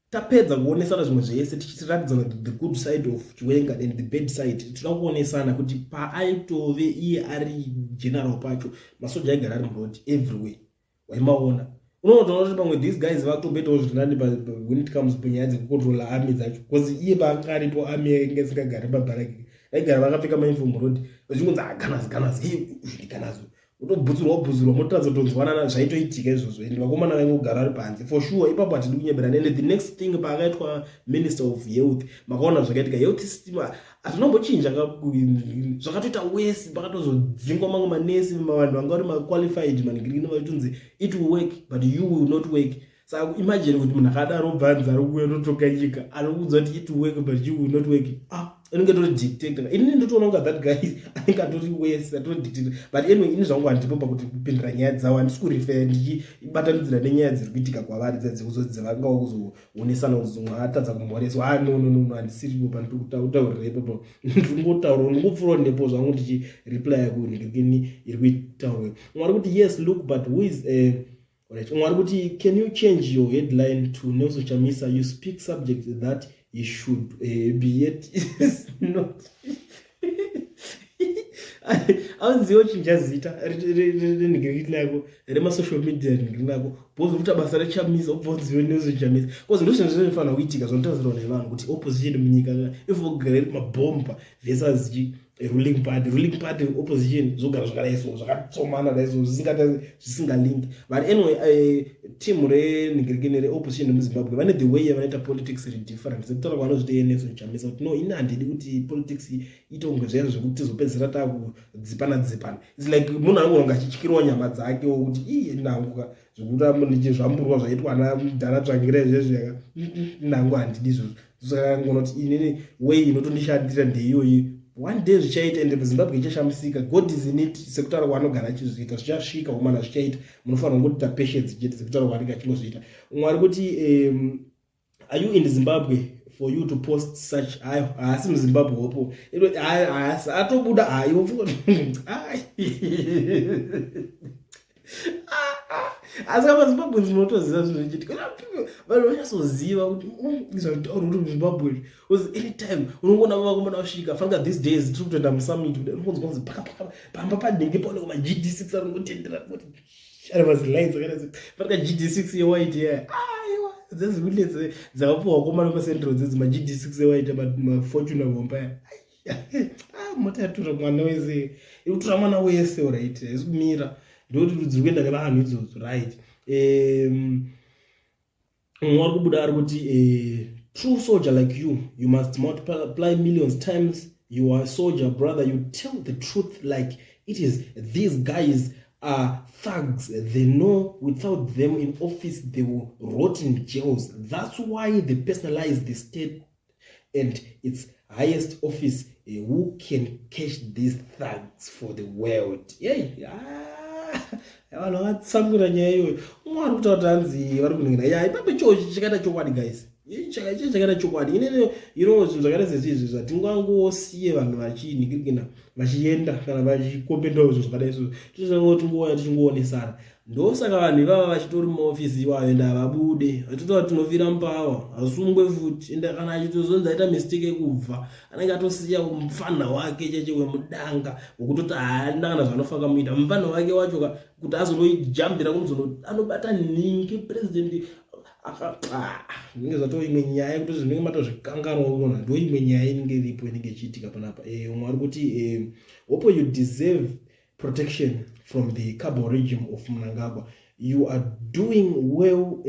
tapedza kuonesana zvimwe zvese, tichitiratidzana the good side of Chiwenga and the bad side. Tinoda kuonesana kuti paaitove iye ari general pacho, masoja aigara ari muroad everywhere, waimaona. Unotoona kuti pamwe these guys vakutomboitawo zviri nani when it comes panyaya dzekucontrola army dzacho, because iye paanga aripo, army yainge isingagari pabharaki, vaigara vakapfeka mauniform road, vachingonzi, "Ah, gunners, gunners, hey, gunners." Utobhutsurwa, bhutsurwa, motadza kutonzwanana. Zvaitoitika izvozvo, and vakomana vaingogara vari panze for sure. Ipapo hatidi kunyeberana. And the next thing, paakaitwa Minister of Health, makaona zvakaitika. Health system hazvinombochinja, zvakatoita wese. Pakatozodzingwa mamwe manesi, vanhu vanga vari maqualified mangirini, vachitonzi, "It will work, but you will not work." Saka imagine kuti munhu akadaro bvanzi ari kuuya notoka nyika, anokuudza kuti, "It will work, but you will not work." Ah, anenge tori dictator. Inini ndotoona kunga that guy anenge atori wese, atori dictator. But anyway, ini zvangu handipo pakuti kupindira nyaya dzavo, handisi kurefer ndichibatanidzira nenyaya dziri kuitika kwavari dzekuzodzivanga kuzoonesana kuzomwe atadza kumhoreswa. Ah, no, no, no, handisiripo pandikutaurira ipapo. Ndingotaura, ndingopfuurawo nepo zvangu ndichireplya kunhingirikini iri kuitaurwa. Umwe ari kuti, "Yes, look, but who is Right. Umwe ari kuti, "Can you change your headline to Nelson Chamisa? You speak subject that he should be, yet is not." Auzivo, chinja zita renhingirikini yako remasocial media, nhingirikini yako, because ukuita basa reChamisa, ubva unzive Nelson Chamisa, because ndo zvinhu zvinofanira kuitika zvinotarisirwa nevanhu kuti opposition munyika ifogara iri mabhomba versus ruling party, ruling party, opposition, zvogara zvakadai so, zvakatsomana dai so, zvisingalinki. But anyway, team renhingirikini reopposition remuZimbabwe vane the way yavanoita politics iri different, sekutaura kwavanozviti Nelson Chamisa kuti, "No, ini handidi kuti politics iite kunge zviya zvekuti tizopedzisira takudzipana dzipana." It's like munhu anogona kunge achityirawo nyama dzake wokuti iye nanguka zvekuti zvamburwa zvaitwa namudhara Tsvangira izvezvi yaka nangu, handidi izvozvo. Saka ngona kuti inini way inotondishandira ndeiyoyi. One day zvichaita, ende Zimbabwe ichashamisika. God is in it, sekutaura kwaanogara achizviita. Zvichasvika kumana, zvichaita. Munofanira kungoita patience chete, sekutaura kwaanenge achingozviita. Umwe ari kuti, "Are you in Zimbabwe for you to post such?" Ayo, haasi muZimbabwe hopo, haasi atobuda hayo. Asi kama Zimbabwe munotoziva zvinochitika, vanhu vanyatsoziva kuti zvataura kuti muZimbabwe, because anytime unongoona vakomana vasvika. Fanika these days tiri kutoenda musummit, unongonzwa kunzi paka pamba panhenge paonekwa maGD6 ari kungotendera kuti ari mazilights akaita fanika GD6 yewhite yaya. Aiwa, dzezikuti dzakapuwa vakomana vepacentral dzedzi, maGD6 ewhite, maFortuner gomba ya. Ah, mota yatora mwana wese, iri kutora mwana wese, right? Haisi kumira, ndokuti dziri kuenda nevanhu idzodzo, right? Mumwe ari kubuda ari kuti, "True soldier like you, you must multiply millions times. You are a soldier, brother. You tell the truth like it is. These guys Are thugs. They know without them in office they will rot in jails. That's why they personalize the state and its highest office. Who can catch these thugs for the world? Yey, vanhu vakatsamwira nyaya iyoyo. Umwe ari kutaura kuti hanzi vari kuningina ya ipapo. Ichochi chakaita chokwadi, guys, ichi chakaita chokwadi. Inene zvinhu zvakaita sezvizvi zvatingangosiye vanhu vachinhingirikina, vachienda kana vachikombenda zvinhu zvakadai so, tichingouya tichingoonesana. Ndosaka vanhu ivava vachitori mumaofisi iwayo, ende havabude, vachitotaura tinofira mupower. Asungwe futi, ende kana achitozonzi aita mistake yekubva, anenge atosiya mufana wake cheche wemudanga, wekutoti haana kana zvaanofanira muita mufana wake wacho kuti azonoijambira kumuzono anobata nhingi president. Zvinenge zvatoo imwe nyaya yekuti zvinenge matozvikanganwa kuona. Ndo imwe nyaya inenge iripo, inenge ichiitika panapa. Umwe ari kuti, "Hope you deserve protection from the cabal regime of Mnangagwa. You are doing well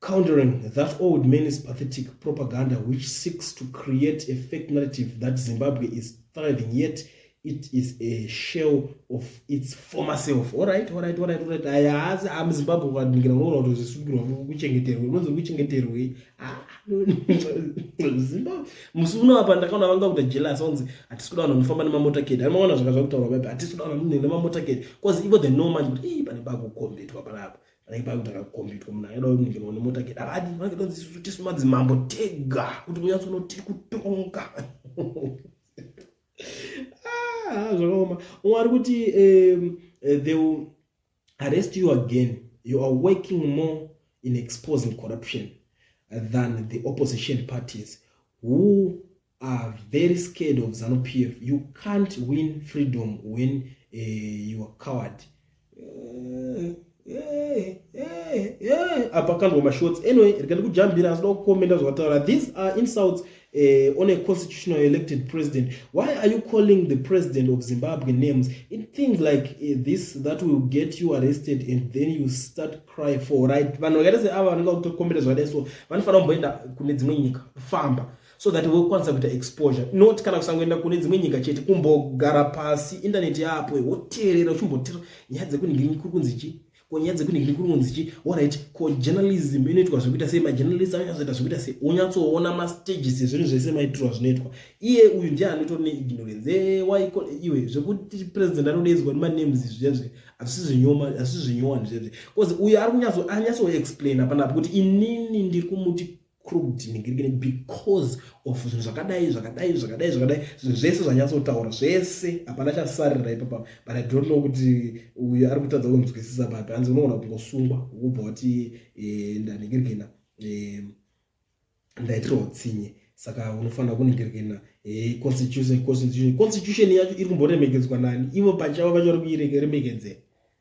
countering that old man's pathetic propaganda, which seeks to create a fake narrative that Zimbabwe is thriving, yet it is a shell of its former self." Alright. Aya asi amuZimbabwe ukaningira unoona kuti zvisungirwa kuchengeterwe, unonzi kuchengeterwei Zimbabwe? Musi uno apa ndakaona vanga kuita jealous, onzi hatisi kuda vanhu vanofamba nemamotorcade. Ani maona zvaka zvakutaurwa paipa, hatisi kuda vanhu nemamotorcade, 'cause ivo they know manje kuti ii pane pakukombetwa panapa, panenge pakuti akakombetwa munhu akada kuningirwa nemotorcade. Havadi, vanenge donzi isusu tisu madzimambo tega, kuti kunyatsonoti kutonga. Ah, zvakaoma. Umwe ari kuti, "They will arrest you again. You are working more in exposing corruption than the opposition parties, who are very scared of ZANU PF. You can't win freedom when you are coward." Apa kandwa mashots. Anyway, rega ndikujambira, asida kukomenda zvakataura. "These are insults on a constitutional elected president. Why are you calling the president of Zimbabwe names? In things like this that will get you arrested and then you start cry for right." Vanhu vakaita seava vanenge vakutokombera zvakadai so vanofanira kumboenda kune dzimwe nyika, famba, so that wokwanisa kuita exposure, not kana kusangoenda kune dzimwe nyika chete, kumbogara pasi indaneti yapo, woteerera, uchimboteera nyaya dzekuningiri kuri kunzi chii, ko nyaya dzekuningiri kuri kunzi chii. Alright, ko journalism inoitwa zvekuita sei? Majournalist anonyatsoita zvekuita sei? Unyatsoona mastages ezvinhu zvese, maitirwa zvinoitwa. Iye uyu ndiye anotori neignorance. Waiko iwe zvekuti president anodaidzwa nemanames zvezve hazvisi zvinyowani zvezve, because uyu ari kunyatsoexplaina panapa kuti inini ndiri kumuti crooked ningirikini because of zvinhu zvakadai, zvakadai, zvakadai, zvakadai. Zvinhu zvese zvanyatsotaura zvese, hapana chasarira ipapa. But I don't know kuti uyu ari kutadza kunzwisisa papi. Hanzi unogona kungosungwa wobva wati ndaningirikina, ndaitirwa utsinye, saka unofanira kuningirikina constitution. Constitution yacho iri kumboremekedzwa nani? Ivo pachavo vacho vari kuiremekedzera?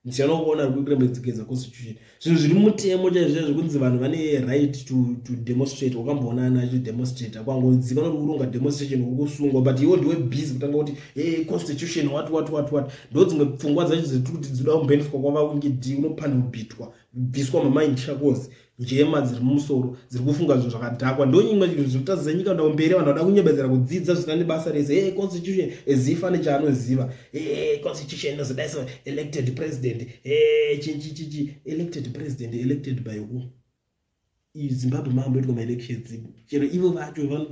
Ndichanokuona kuremekedzwa constitution, zvinhu zviri mutemo chaizvo chaizvo, kunzi vanhu vane right to demonstrate. Wakamboona ana achidemonstrata? Kwangodzika noti uronga demonstration, uri kusungwa. But iwo ndiwe busy kutanga kuti hey, constitution, what, what, what, what. Ndo dzimwe pfungwa dzacho dzetiri kuti dzinoda kumboendeswa kwavaunge d unopanira kubhitwa, kubviswa mamind shackles, njema dziri mumusoro dziri kufunga zvinhu zvakadhakwa. Ndo nyimwe zvinhu zvinotadzisa nyika kuenda kumberi. Vanhu vada kunyebedzera kudzidza zvisina nebasa rese. Hey, constitution, as if ane chaanoziva. Hey, constitution inozodai so, elected president. Hey, chichichichi, elected president, elected by who? Zimbabwe maamboitwa maelections? Chero ivo vacho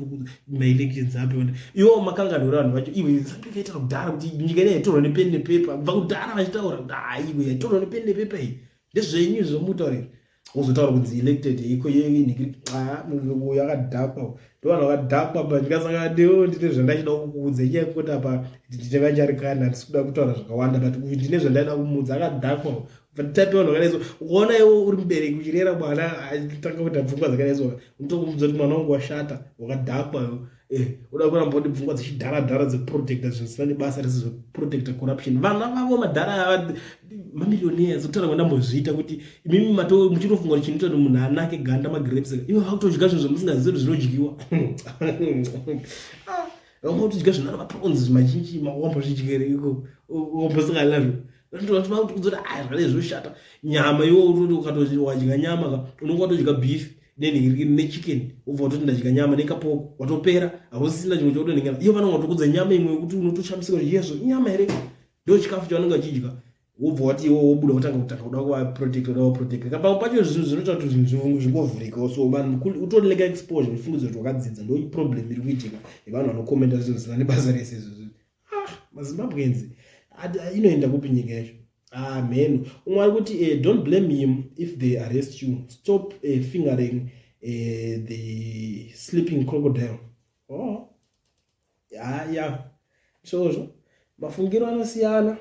maelections api? Ivo makanganura vanhu vacho. Iwe, vaitaura kudhara kuti nyika ine yaitorwa nepeni nepepa. Kubva kudhara vachitaura kuti haiwe, yaitorwa nepeni nepepa iyi. Ndezvenyu izvomutaurira, wozotaura kunzi elected iko yakadhakwa. Ndo vanhu vakadhakwa panyika. Saka ndeo ndine zvandachida kukuudza. Inyaya yekuti apa ndine vacharikana, handisi kuda kutaura zvakawanda, but ndine zvandaida kumuudza. Akadhakwa type vanhu vakadai so. Ukaona iwo uri mubereki uchirera mwana achitanga kuita pfungwa dzakadai so, unotokumudza kuti mwana wangu washata, wakadhakwa. Uda kuramba une pfungwa dzechidharadhara dzekuprotecta zvinhu zvisina nebasa rese, zvekuprotecta corruption. Vana vavo madhara ava mamillionaires. Kutaura kwandambozviita kuti imimi muchitofunga kuti chinoita kuti munhu anake ganda magrapes, ivo vakutodya zvinhu zvamusingazivi kuti zvinodyiwa. Ah, vamwe kutodya zvinhu maprawnzi mazhinji, wambozvidyere iko wambosinganazvo? Vakuti zvakadai zvoshata nyama. Iwo ukatoti wadya nyama ka, unonge watodya beef nechicken, wobva watoti ndadya nyama nekapoko, watopera, hausisina chimwe chautonengera. Ivo vanonga watokudza nyama imwe yekuti unotoshamisika kuti yezvo inyama here? Ndo chikafu chavanenge vachidya. Wobva wati iwo wobuda wotanga kutanga kuda kuvaprotect, kuda kuvaprotect. Pamwe pacho zvinhu zvinoita kuti zvinhu zvingovhurikawo, so vanhu utori leka exposure uchifungidzira kuti wakadzidza. Ndo problem iri kuitika yevanhu vanokomenda zvinhu zvisina nebasa rese izvozvo. Ah, maZimbabweans, inoenda kupi nyika yacho? Ah, mheno. Umwe ari kuti, "Don't blame him if they arrest you. Stop fingering the sleeping crocodile." Oh ya ya, izvozvo mafungiro anosiyana,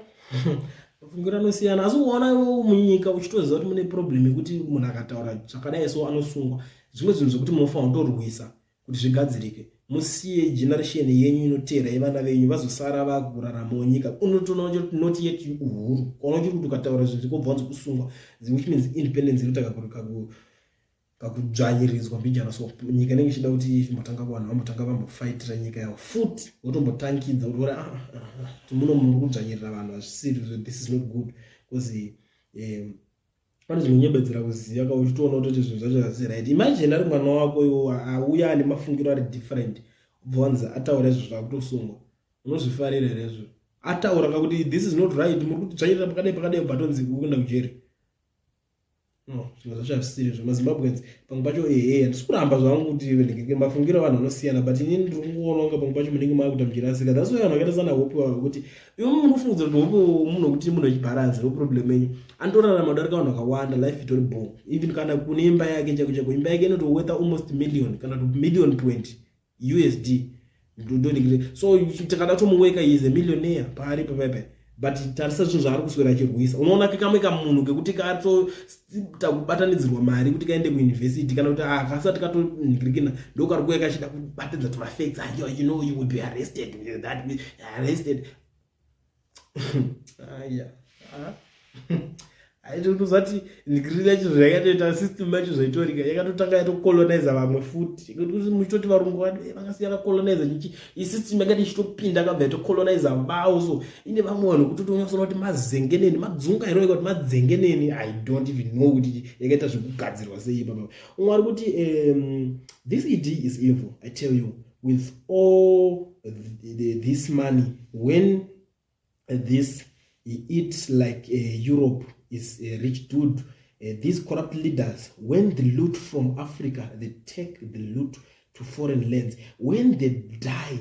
mafungiro anosiyana. Asi ukaona munyika uchitoziva kuti mune problem yekuti munhu akataura zvakadai so anosungwa, zvimwe zvinhu zvekuti munofanira kutorwisa kuti zvigadzirike, musiye generation yenyu inoteera yevana venyu vazosara vakuraramawo nyika. Unotoona not yet uhuru, ukaona uchiri kuti ukataura zvinhu zvikobva wanzi kusungwa, which means independence iri kakudzvanyiridzwa mbijana. So nyika inenge ichida kuti imbotanga, kuvanhu vambotanga vambofaitira nyika yavo futi, votombotangidza kuti ora, ah, ah, ah, muno muri kudzvanyirira vanhu, hazvisiri, this is not good, because pane zvinonyebedzera kuziva ka uchitoona kutoti zvinhu zvacho hazvisi right. Imagine ari mwana wako iwo auya ane mafungiro ari different, ubva wanzi ataura izvo, zvakutosungwa. Unozvifarira here izvo? Ataura kakuti this is not right, muri kutidzvanyirira pakadai pakadai, ubva tonzi ukuenda kujeri. No, zvinhu zvacho hazvisiri izvo. MaZimbabweans pamwe pacho, ehe, handisi kuramba zvangu kuti mafungiro avanhu anosiyana, but inini ndiri kungoona kunge pamwe pacho munenge maakuita muchirasika. That's why vanhu vakaita sana Hope vavo, kuti iwe munofungidzira kuti Hope munhu wekuti munhu wechibharanzi. No problem yenyu, anotorarama kudarika vanhu vakawanda. Life itori bo, even kana kune imba yake chako chako, imba yake inotowortha almost million kana kuti million point USD. So tikada kutomuweka, is a millionaire paari papaipai, but tarisa zvinhu zvaari kuswera achirwisa. Unoona kekamwe kamunhu kekuti katoita kubatanidzirwa mari kuti kaende kuuniversity, kana kuti akasati katonhingirikina, ndokari kuya kachida kubatidza tumafacts. You will be arrested, that arrested. Aya, aitotozati nhingiriri yacho zvayakatoita, system yacho zvaitorika, yakatotanga yatocoloniza vamwe futi. Muchitoti varungu vakasiya vacoloniza chichi, isystem yakati ichitopinda, kabva yatocoloniza vavo. So ine vamwe vanhu kutoti unyatsona kuti mazengeneni, madzunga iro kuti madzengeneni. I don't even know kuti yakaita zvekugadzirwa sei ipapa. Umwe ari kuti, "This ED is evil, I tell you. With all this money, when this eat like Europe is a rich dude. These corrupt leaders, when they loot from Africa, they take the loot to foreign lands. When they die,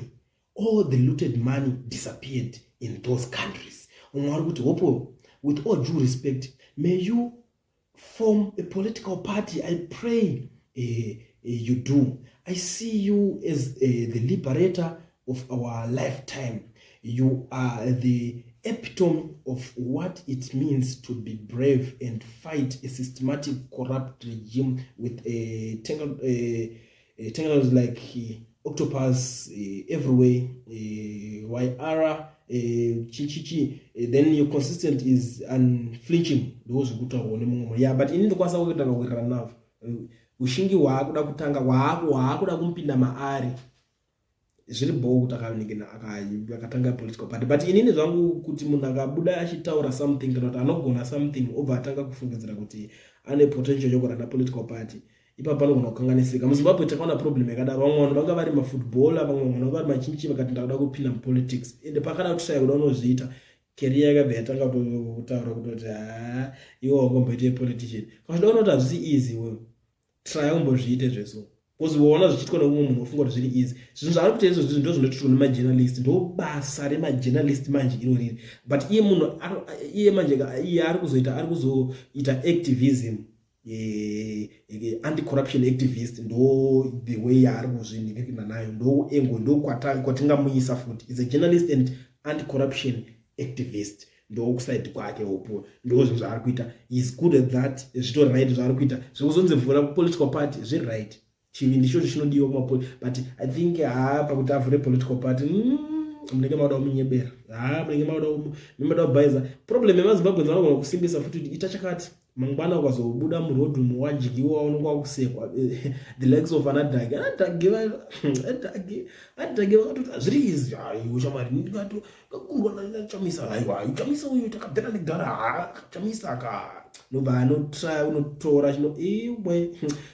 all the looted money disappeared in those countries." Umwe ari kuti, "Hope, with all due respect, may you form a political party. I pray you do. I see you as the liberator of our lifetime. You are the epitome of what it means to be brave and fight a systematic corrupt regime with a tentacles like octopus everywhere. Yr chichichi then your consistent is unflinching." Ndo zvekutaurwa nemumwe munhu, yeah, but ini ndokwanisa kuita kawirirana navo. Ushingi hwaakuda kutanga, hwaakuda kumupinda maari, zviri bhoo kuti akatanga political party. But inini zvangu, kuti munhu akabuda achitaura something kana kuti anogona something, obva atanga kufungidzira kuti ane potential yokurana political party, ipapo panogona kukanganisika. MuZimbabwe takaona problem yakadaro. Vamwe vanhu vanga vari mafootballer, vamwe vanhu vanga vari machinchi, vakati ndakuda kupinda mupolitics, ende pakada kutraya kuda unozviita, career yakabva yatanga kutaura kutoti ha, iwe wangomboite politician. Kana uchidaona kuti hazvisi easy, wewe try umbozviite zveso, because waona zvichiitwa neumwe munhu, wofunga kuti zviri easy. Zvinhu zvaari kuita izvozvo ndo zvinoitwa nemajournalist, ndo basa remajournalist manje iro riri. But iye munhu iye manje iye ari kuzoita activism, anti-corruption activist. Ndo the way yaari kuzvinhikirina nayo, ndo engo ndo kwatingamuisa futi, is a journalist and anti-corruption activist. Ndo kuside kwake upo, ndo zvinhu zvaari kuita. Is good at that, zvitori right zvaari kuita. Zvekuzonzi vhura political party, zviri right, chivi ndichocho chinodiwa kumapoli. But I think haa, pakuti avhure political party, munenge mauda kumunyebera. Ha, munenge mauda kubhaiza. Problem yemaZimbabwe, vanogona kusimbisa futi kuti ita chakati, mangwana ukazobuda murodhi umu wadyiwa, unonge wakusekwa. The likes of anadhagi, anadhagi, adhagi, adhagi vakatoti zviri easy. Aiwa shamwari, ndikatokundwa nachamisa. Aiwa, Chamisa uyu takabvera nekudhara. Ha, Chamisa ka nobva anotraya unotora chino iwe,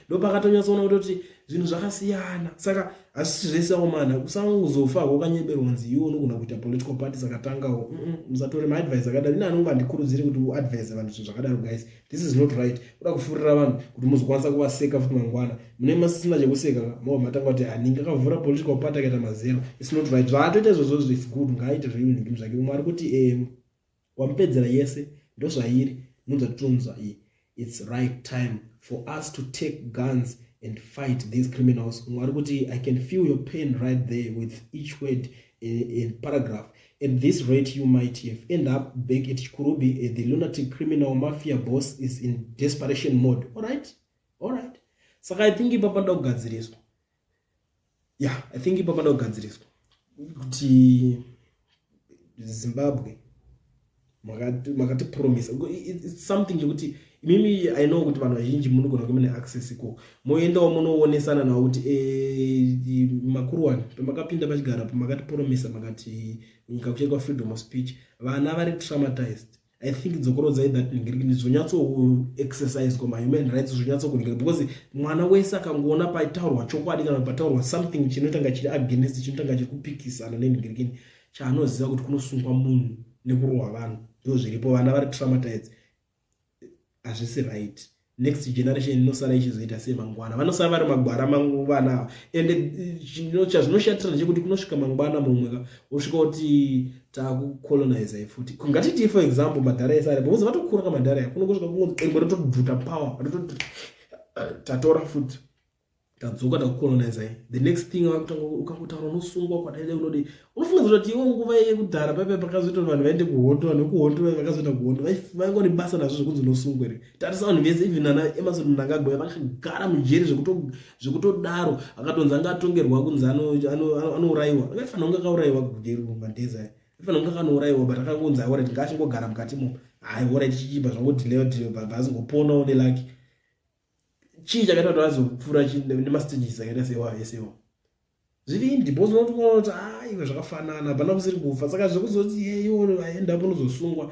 ndopakatonyatsoona kutoti Zvinhu zvakasiyana, saka hazvisi zvese aomana. Usangozofa wakanyeberwa kunzi iwe unogona kuita political party, saka tangawo. Musatore maadvice akadaro. Ine anonge handikurudziri kuti uadvise vanhu zvinhu zvakadaro. Guys, this is not right. Kuda kufurira vanhu kuti muzokwanisa kuvaseka futi mangwana, mune masisina chekuseka, mova matanga kuti haningi akavhura political party akaita mazero. It's not right zvaatoita izvozvo. It's good, ngaaite zveunigim zvake. Umwe ari kuti wamupedzera yese, ndozvairi nonzvatitonzwa iyi. It's right time for us to take guns and fight these criminals. Umwe ari kuti, "I can feel your pain right there with each word in paragraph. At this rate you might have end up back at Chikurubi. The lunatic criminal mafia boss is in desperation mode." All right, saka I think ipa panoda kugadziriswa. Yeah, I think ipa panoda kugadziriswa kuti Zimbabwe makatipromisa it's something yekuti imimi, I know kuti vanhu vazhinji munogona kunge mune access ikoko, moendawo munoonesana navo kuti makuruwani pamakapinda pachigara pamakatipromisa, makati nyika kuchaitwa freedom of speech, vana vari traumatized. I think dzokorodzai that zvonyatsoexercise mahuman rights, zvonyatsokuningira, because mwana wese akangoona paitaurwa chokwadi kana pataurwa something chinotanga chiri against, chinotanga chiri kupikisana nenhingirikini, chaanoziva kuti kunosungwa munhu nekurohwa vanhu, ndo zviripo. Vana vari traumatized, hazvisi right. Next generation inosara ichizoita sei mangwana? Vanosara vari magwara mangwana ava. Ende chazvinoshatira ndechekuti kunosvika mangwana mumwe ka osvika kuti takucolonizai futi. Ngatiti, for example, madhara ese ari because vatokura kamadhara aya, kunongosvika rimwe rotobvuta power, rototi tatora futi, tadzoka, takucolonizai. The next thing vakutanga ukangotaura unosungwa kwadaidai, unodi unofunga kuti iwo nguva yekudhara paipai pakazoita kuti vanhu vaende kuhondo, vanhu vekuhondo vakazoenda kuhondo vainga nebasa nazvo zvekunzi unosungwa here? Tarisa vanhu vese, even ana Emmerson Mnangagwa vakagara mujeri zvekutodaro. Akatonzi anga atongerwa kunzi anourayiwa, angaifanira kunge akaurayiwa kujeri madhezi aya, aifanira kunge akanourayiwa, but akangonzi, "Alright, ngaachingogara mukatimo." Hai, alright, chichibva zvangodhilewa dhilewa, azingoponawo nelucky. Chii chakaita kuti vazopfuura nemastages akaita sewa esewa zvivindi? Because unotoona kuti aiwe zvakafanana, hapana kusiri kufa. Saka zvekuzoti iwo aendapo unozosungwa.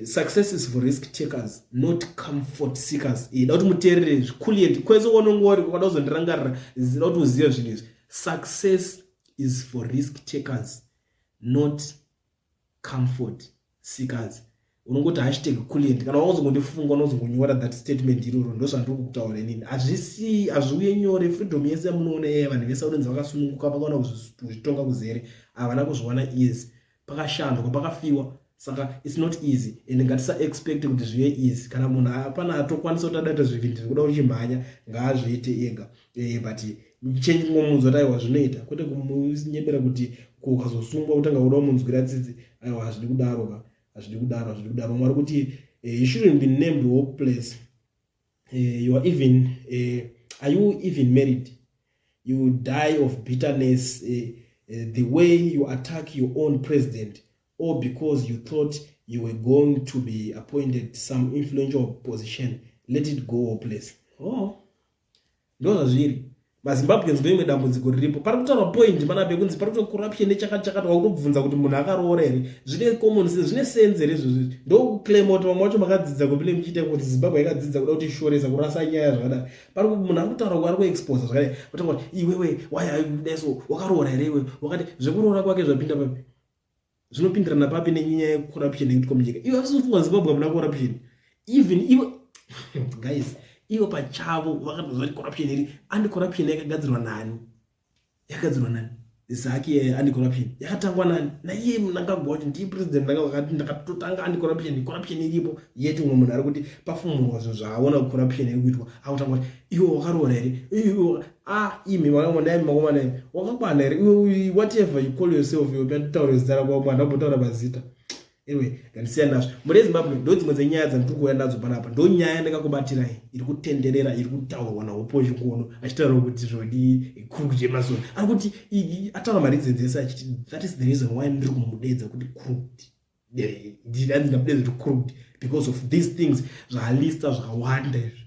Success is for risk takers, not comfort seekers. Da kuti muteerere zvikulient kwese unongori ukada kuzondirangarira, zida kuti uzive zvinhu izvi. Success is for risk takers, not comfort seekers. Unongoti #Kulient. Kana wakuzongondifunga, unozongonyora that statement iroro. Ndo zvandiri kutaura inini. Hazvisi, hazviuye nyore. Freedom yese yamunoona yeye, vanhu vese vanonzi vakasununguka, vakaona kuzvitonga kuzere, havana kuzviwana easy. Pakashandwa, pakafiwa. Saka it's not easy and ngatisaexpect kuti zvive easy. Kana munhu hapana atokwanisa kuti adaita zvivindi zvekuda kuchimhanya, ngaazviite ega. But chengomunzwa kuti aiwa, zvinoita, kwete kumunyebera kuti ukazosungwa kutanga kuda kumunzwira tsitsi. Aiwa, hazvidi kudaro ka, hazvidi kudaro, hazvidi kudaro. Mwari kuti you shouldn't be named hopeless. You are even are you even married? You die of bitterness. The way you attack your own president, or because you thought you were going to be appointed some influential position. Let it go, hopeless. Oh, ndo zvazviri. MaZimbabweans, ndo imwe dambudziko riripo. Pari kutaurwa point panapa yekunzi pari kuto corruption nechakati chakati, wakutobvunza kuti munhu akaroora here. Zvine common sense, zvine sense here izvozvi? Ndokuclaima kuti vamwe vacho makadzidza kupine muchiita kuti Zimbabwe yakadzidza kuda kuti ishoresa kurasa nyaya zvakadai. Pari munhu ari kutaura, ari kuexposa zvakadai, otanga kuti iwewe wayaideso wakaroora here iwe? Wakati zvekuroora kwake zvapinda papi? Zvinopindirana papi nenyaya yecorruption yekuitwa munyika? Iwe asikufunga Zimbabwe hamuna corruption? Even iwe, guys, ivo pachavo vakatozva kuti corruption iri. Anti corruption yakagadzirwa nani? Yakagadzirwa nani ZACC? Anti corruption yakatangwa nani? Naiye Mnangagwa wacho, ndiye president Mnangagwa akati ndakatotanga anti corruption. Corruption iripo yeti umwe munhu ari kuti pafumurwa zvinhu zvaaona corruption iri kuitwa, akutanga kuti iwe wakaroora here iwe? Ah, imi makomana, makomana, imi wakakwana here iwe? Whatever you call yourself, iwe panditaure zita rako, mwana ambotaura mazita. Anyway, ngandisiyana nazvo. Muri Zimbabwe, ndo dzimwe dzenyaya dzandiri kuuya nadzo panapa. Ndo nyaya ndakakubatirai iri kutenderera, iri kutaurwa naHopo Chingono, achitaura kuti zvodi crooked Emmerson. Ari kuti ataura mareasons ese achiti that is the reason why ndiri kumudedza kuti crooked. Ndanzi ndamudedza kuti crooked because of these things zvaalista zvakawanda izvi.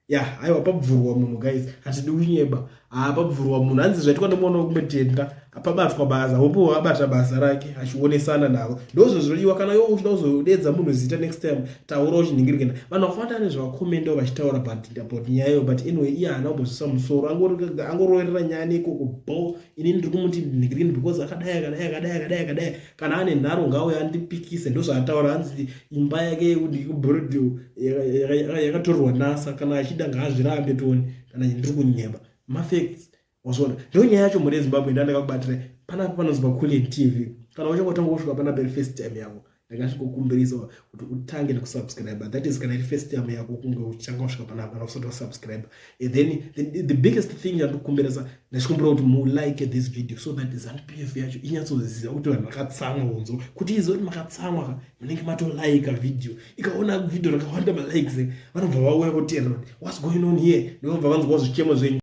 Ya, aiwa, pabvurwa munhu, guys, hatidi kunyeba. Pabvurwa munhu. Hanzi zvaitwa nemwana wekumutenda. Pabatwa basa, Hopewell abata basa rake achionesana navo. Ndozvo zvinodiwa. Kana iwe uchida kuzodedza munhu zita next time, taura uchinhingirikana. Vanhu vakawanda nezvavakomendawo vachitaura about nyaya iyo, but anyway, iye haana kumbozvisa musoro, angoroverera nyaya neikoko bo. Inini ndiri kumuti nhingirikini because akadai, akadai, akadai, akadai, akadai. Kana ane nharo, ngauye andipikise. Ndozvaataura. Hanzi imba yake yekuBorrowdale yakatorwa nasa. Kana achida, ngaazvirambe, tione kana ndiri kunyeba. Mafacts, wazviona, ndo nyaya yacho. Mhuri yeZimbabwe, ndandakakubatira panapa panonzi paCulian TV. Kana uchangotanga kusvika panapa iri first time yako, ndakasvikokumbirisa kuti utange nekusubscribe. That is kana iri first time yako kunge uchanga kusvika panapa, kana usati wasubscribe. And then the biggest thing yandikukumbirisa, ndachikumbira kuti mulike this video so that ZANU PF yacho inyatsoziva kuti vanhu vakatsamwa unzo, kuti izive kuti makatsamwa, munenge matolaika video. Ikaona video rakawanda malikes, vanobva vauya voteerera kuti what's going on here, ndinobva vanzwa zvichemo zvenyu.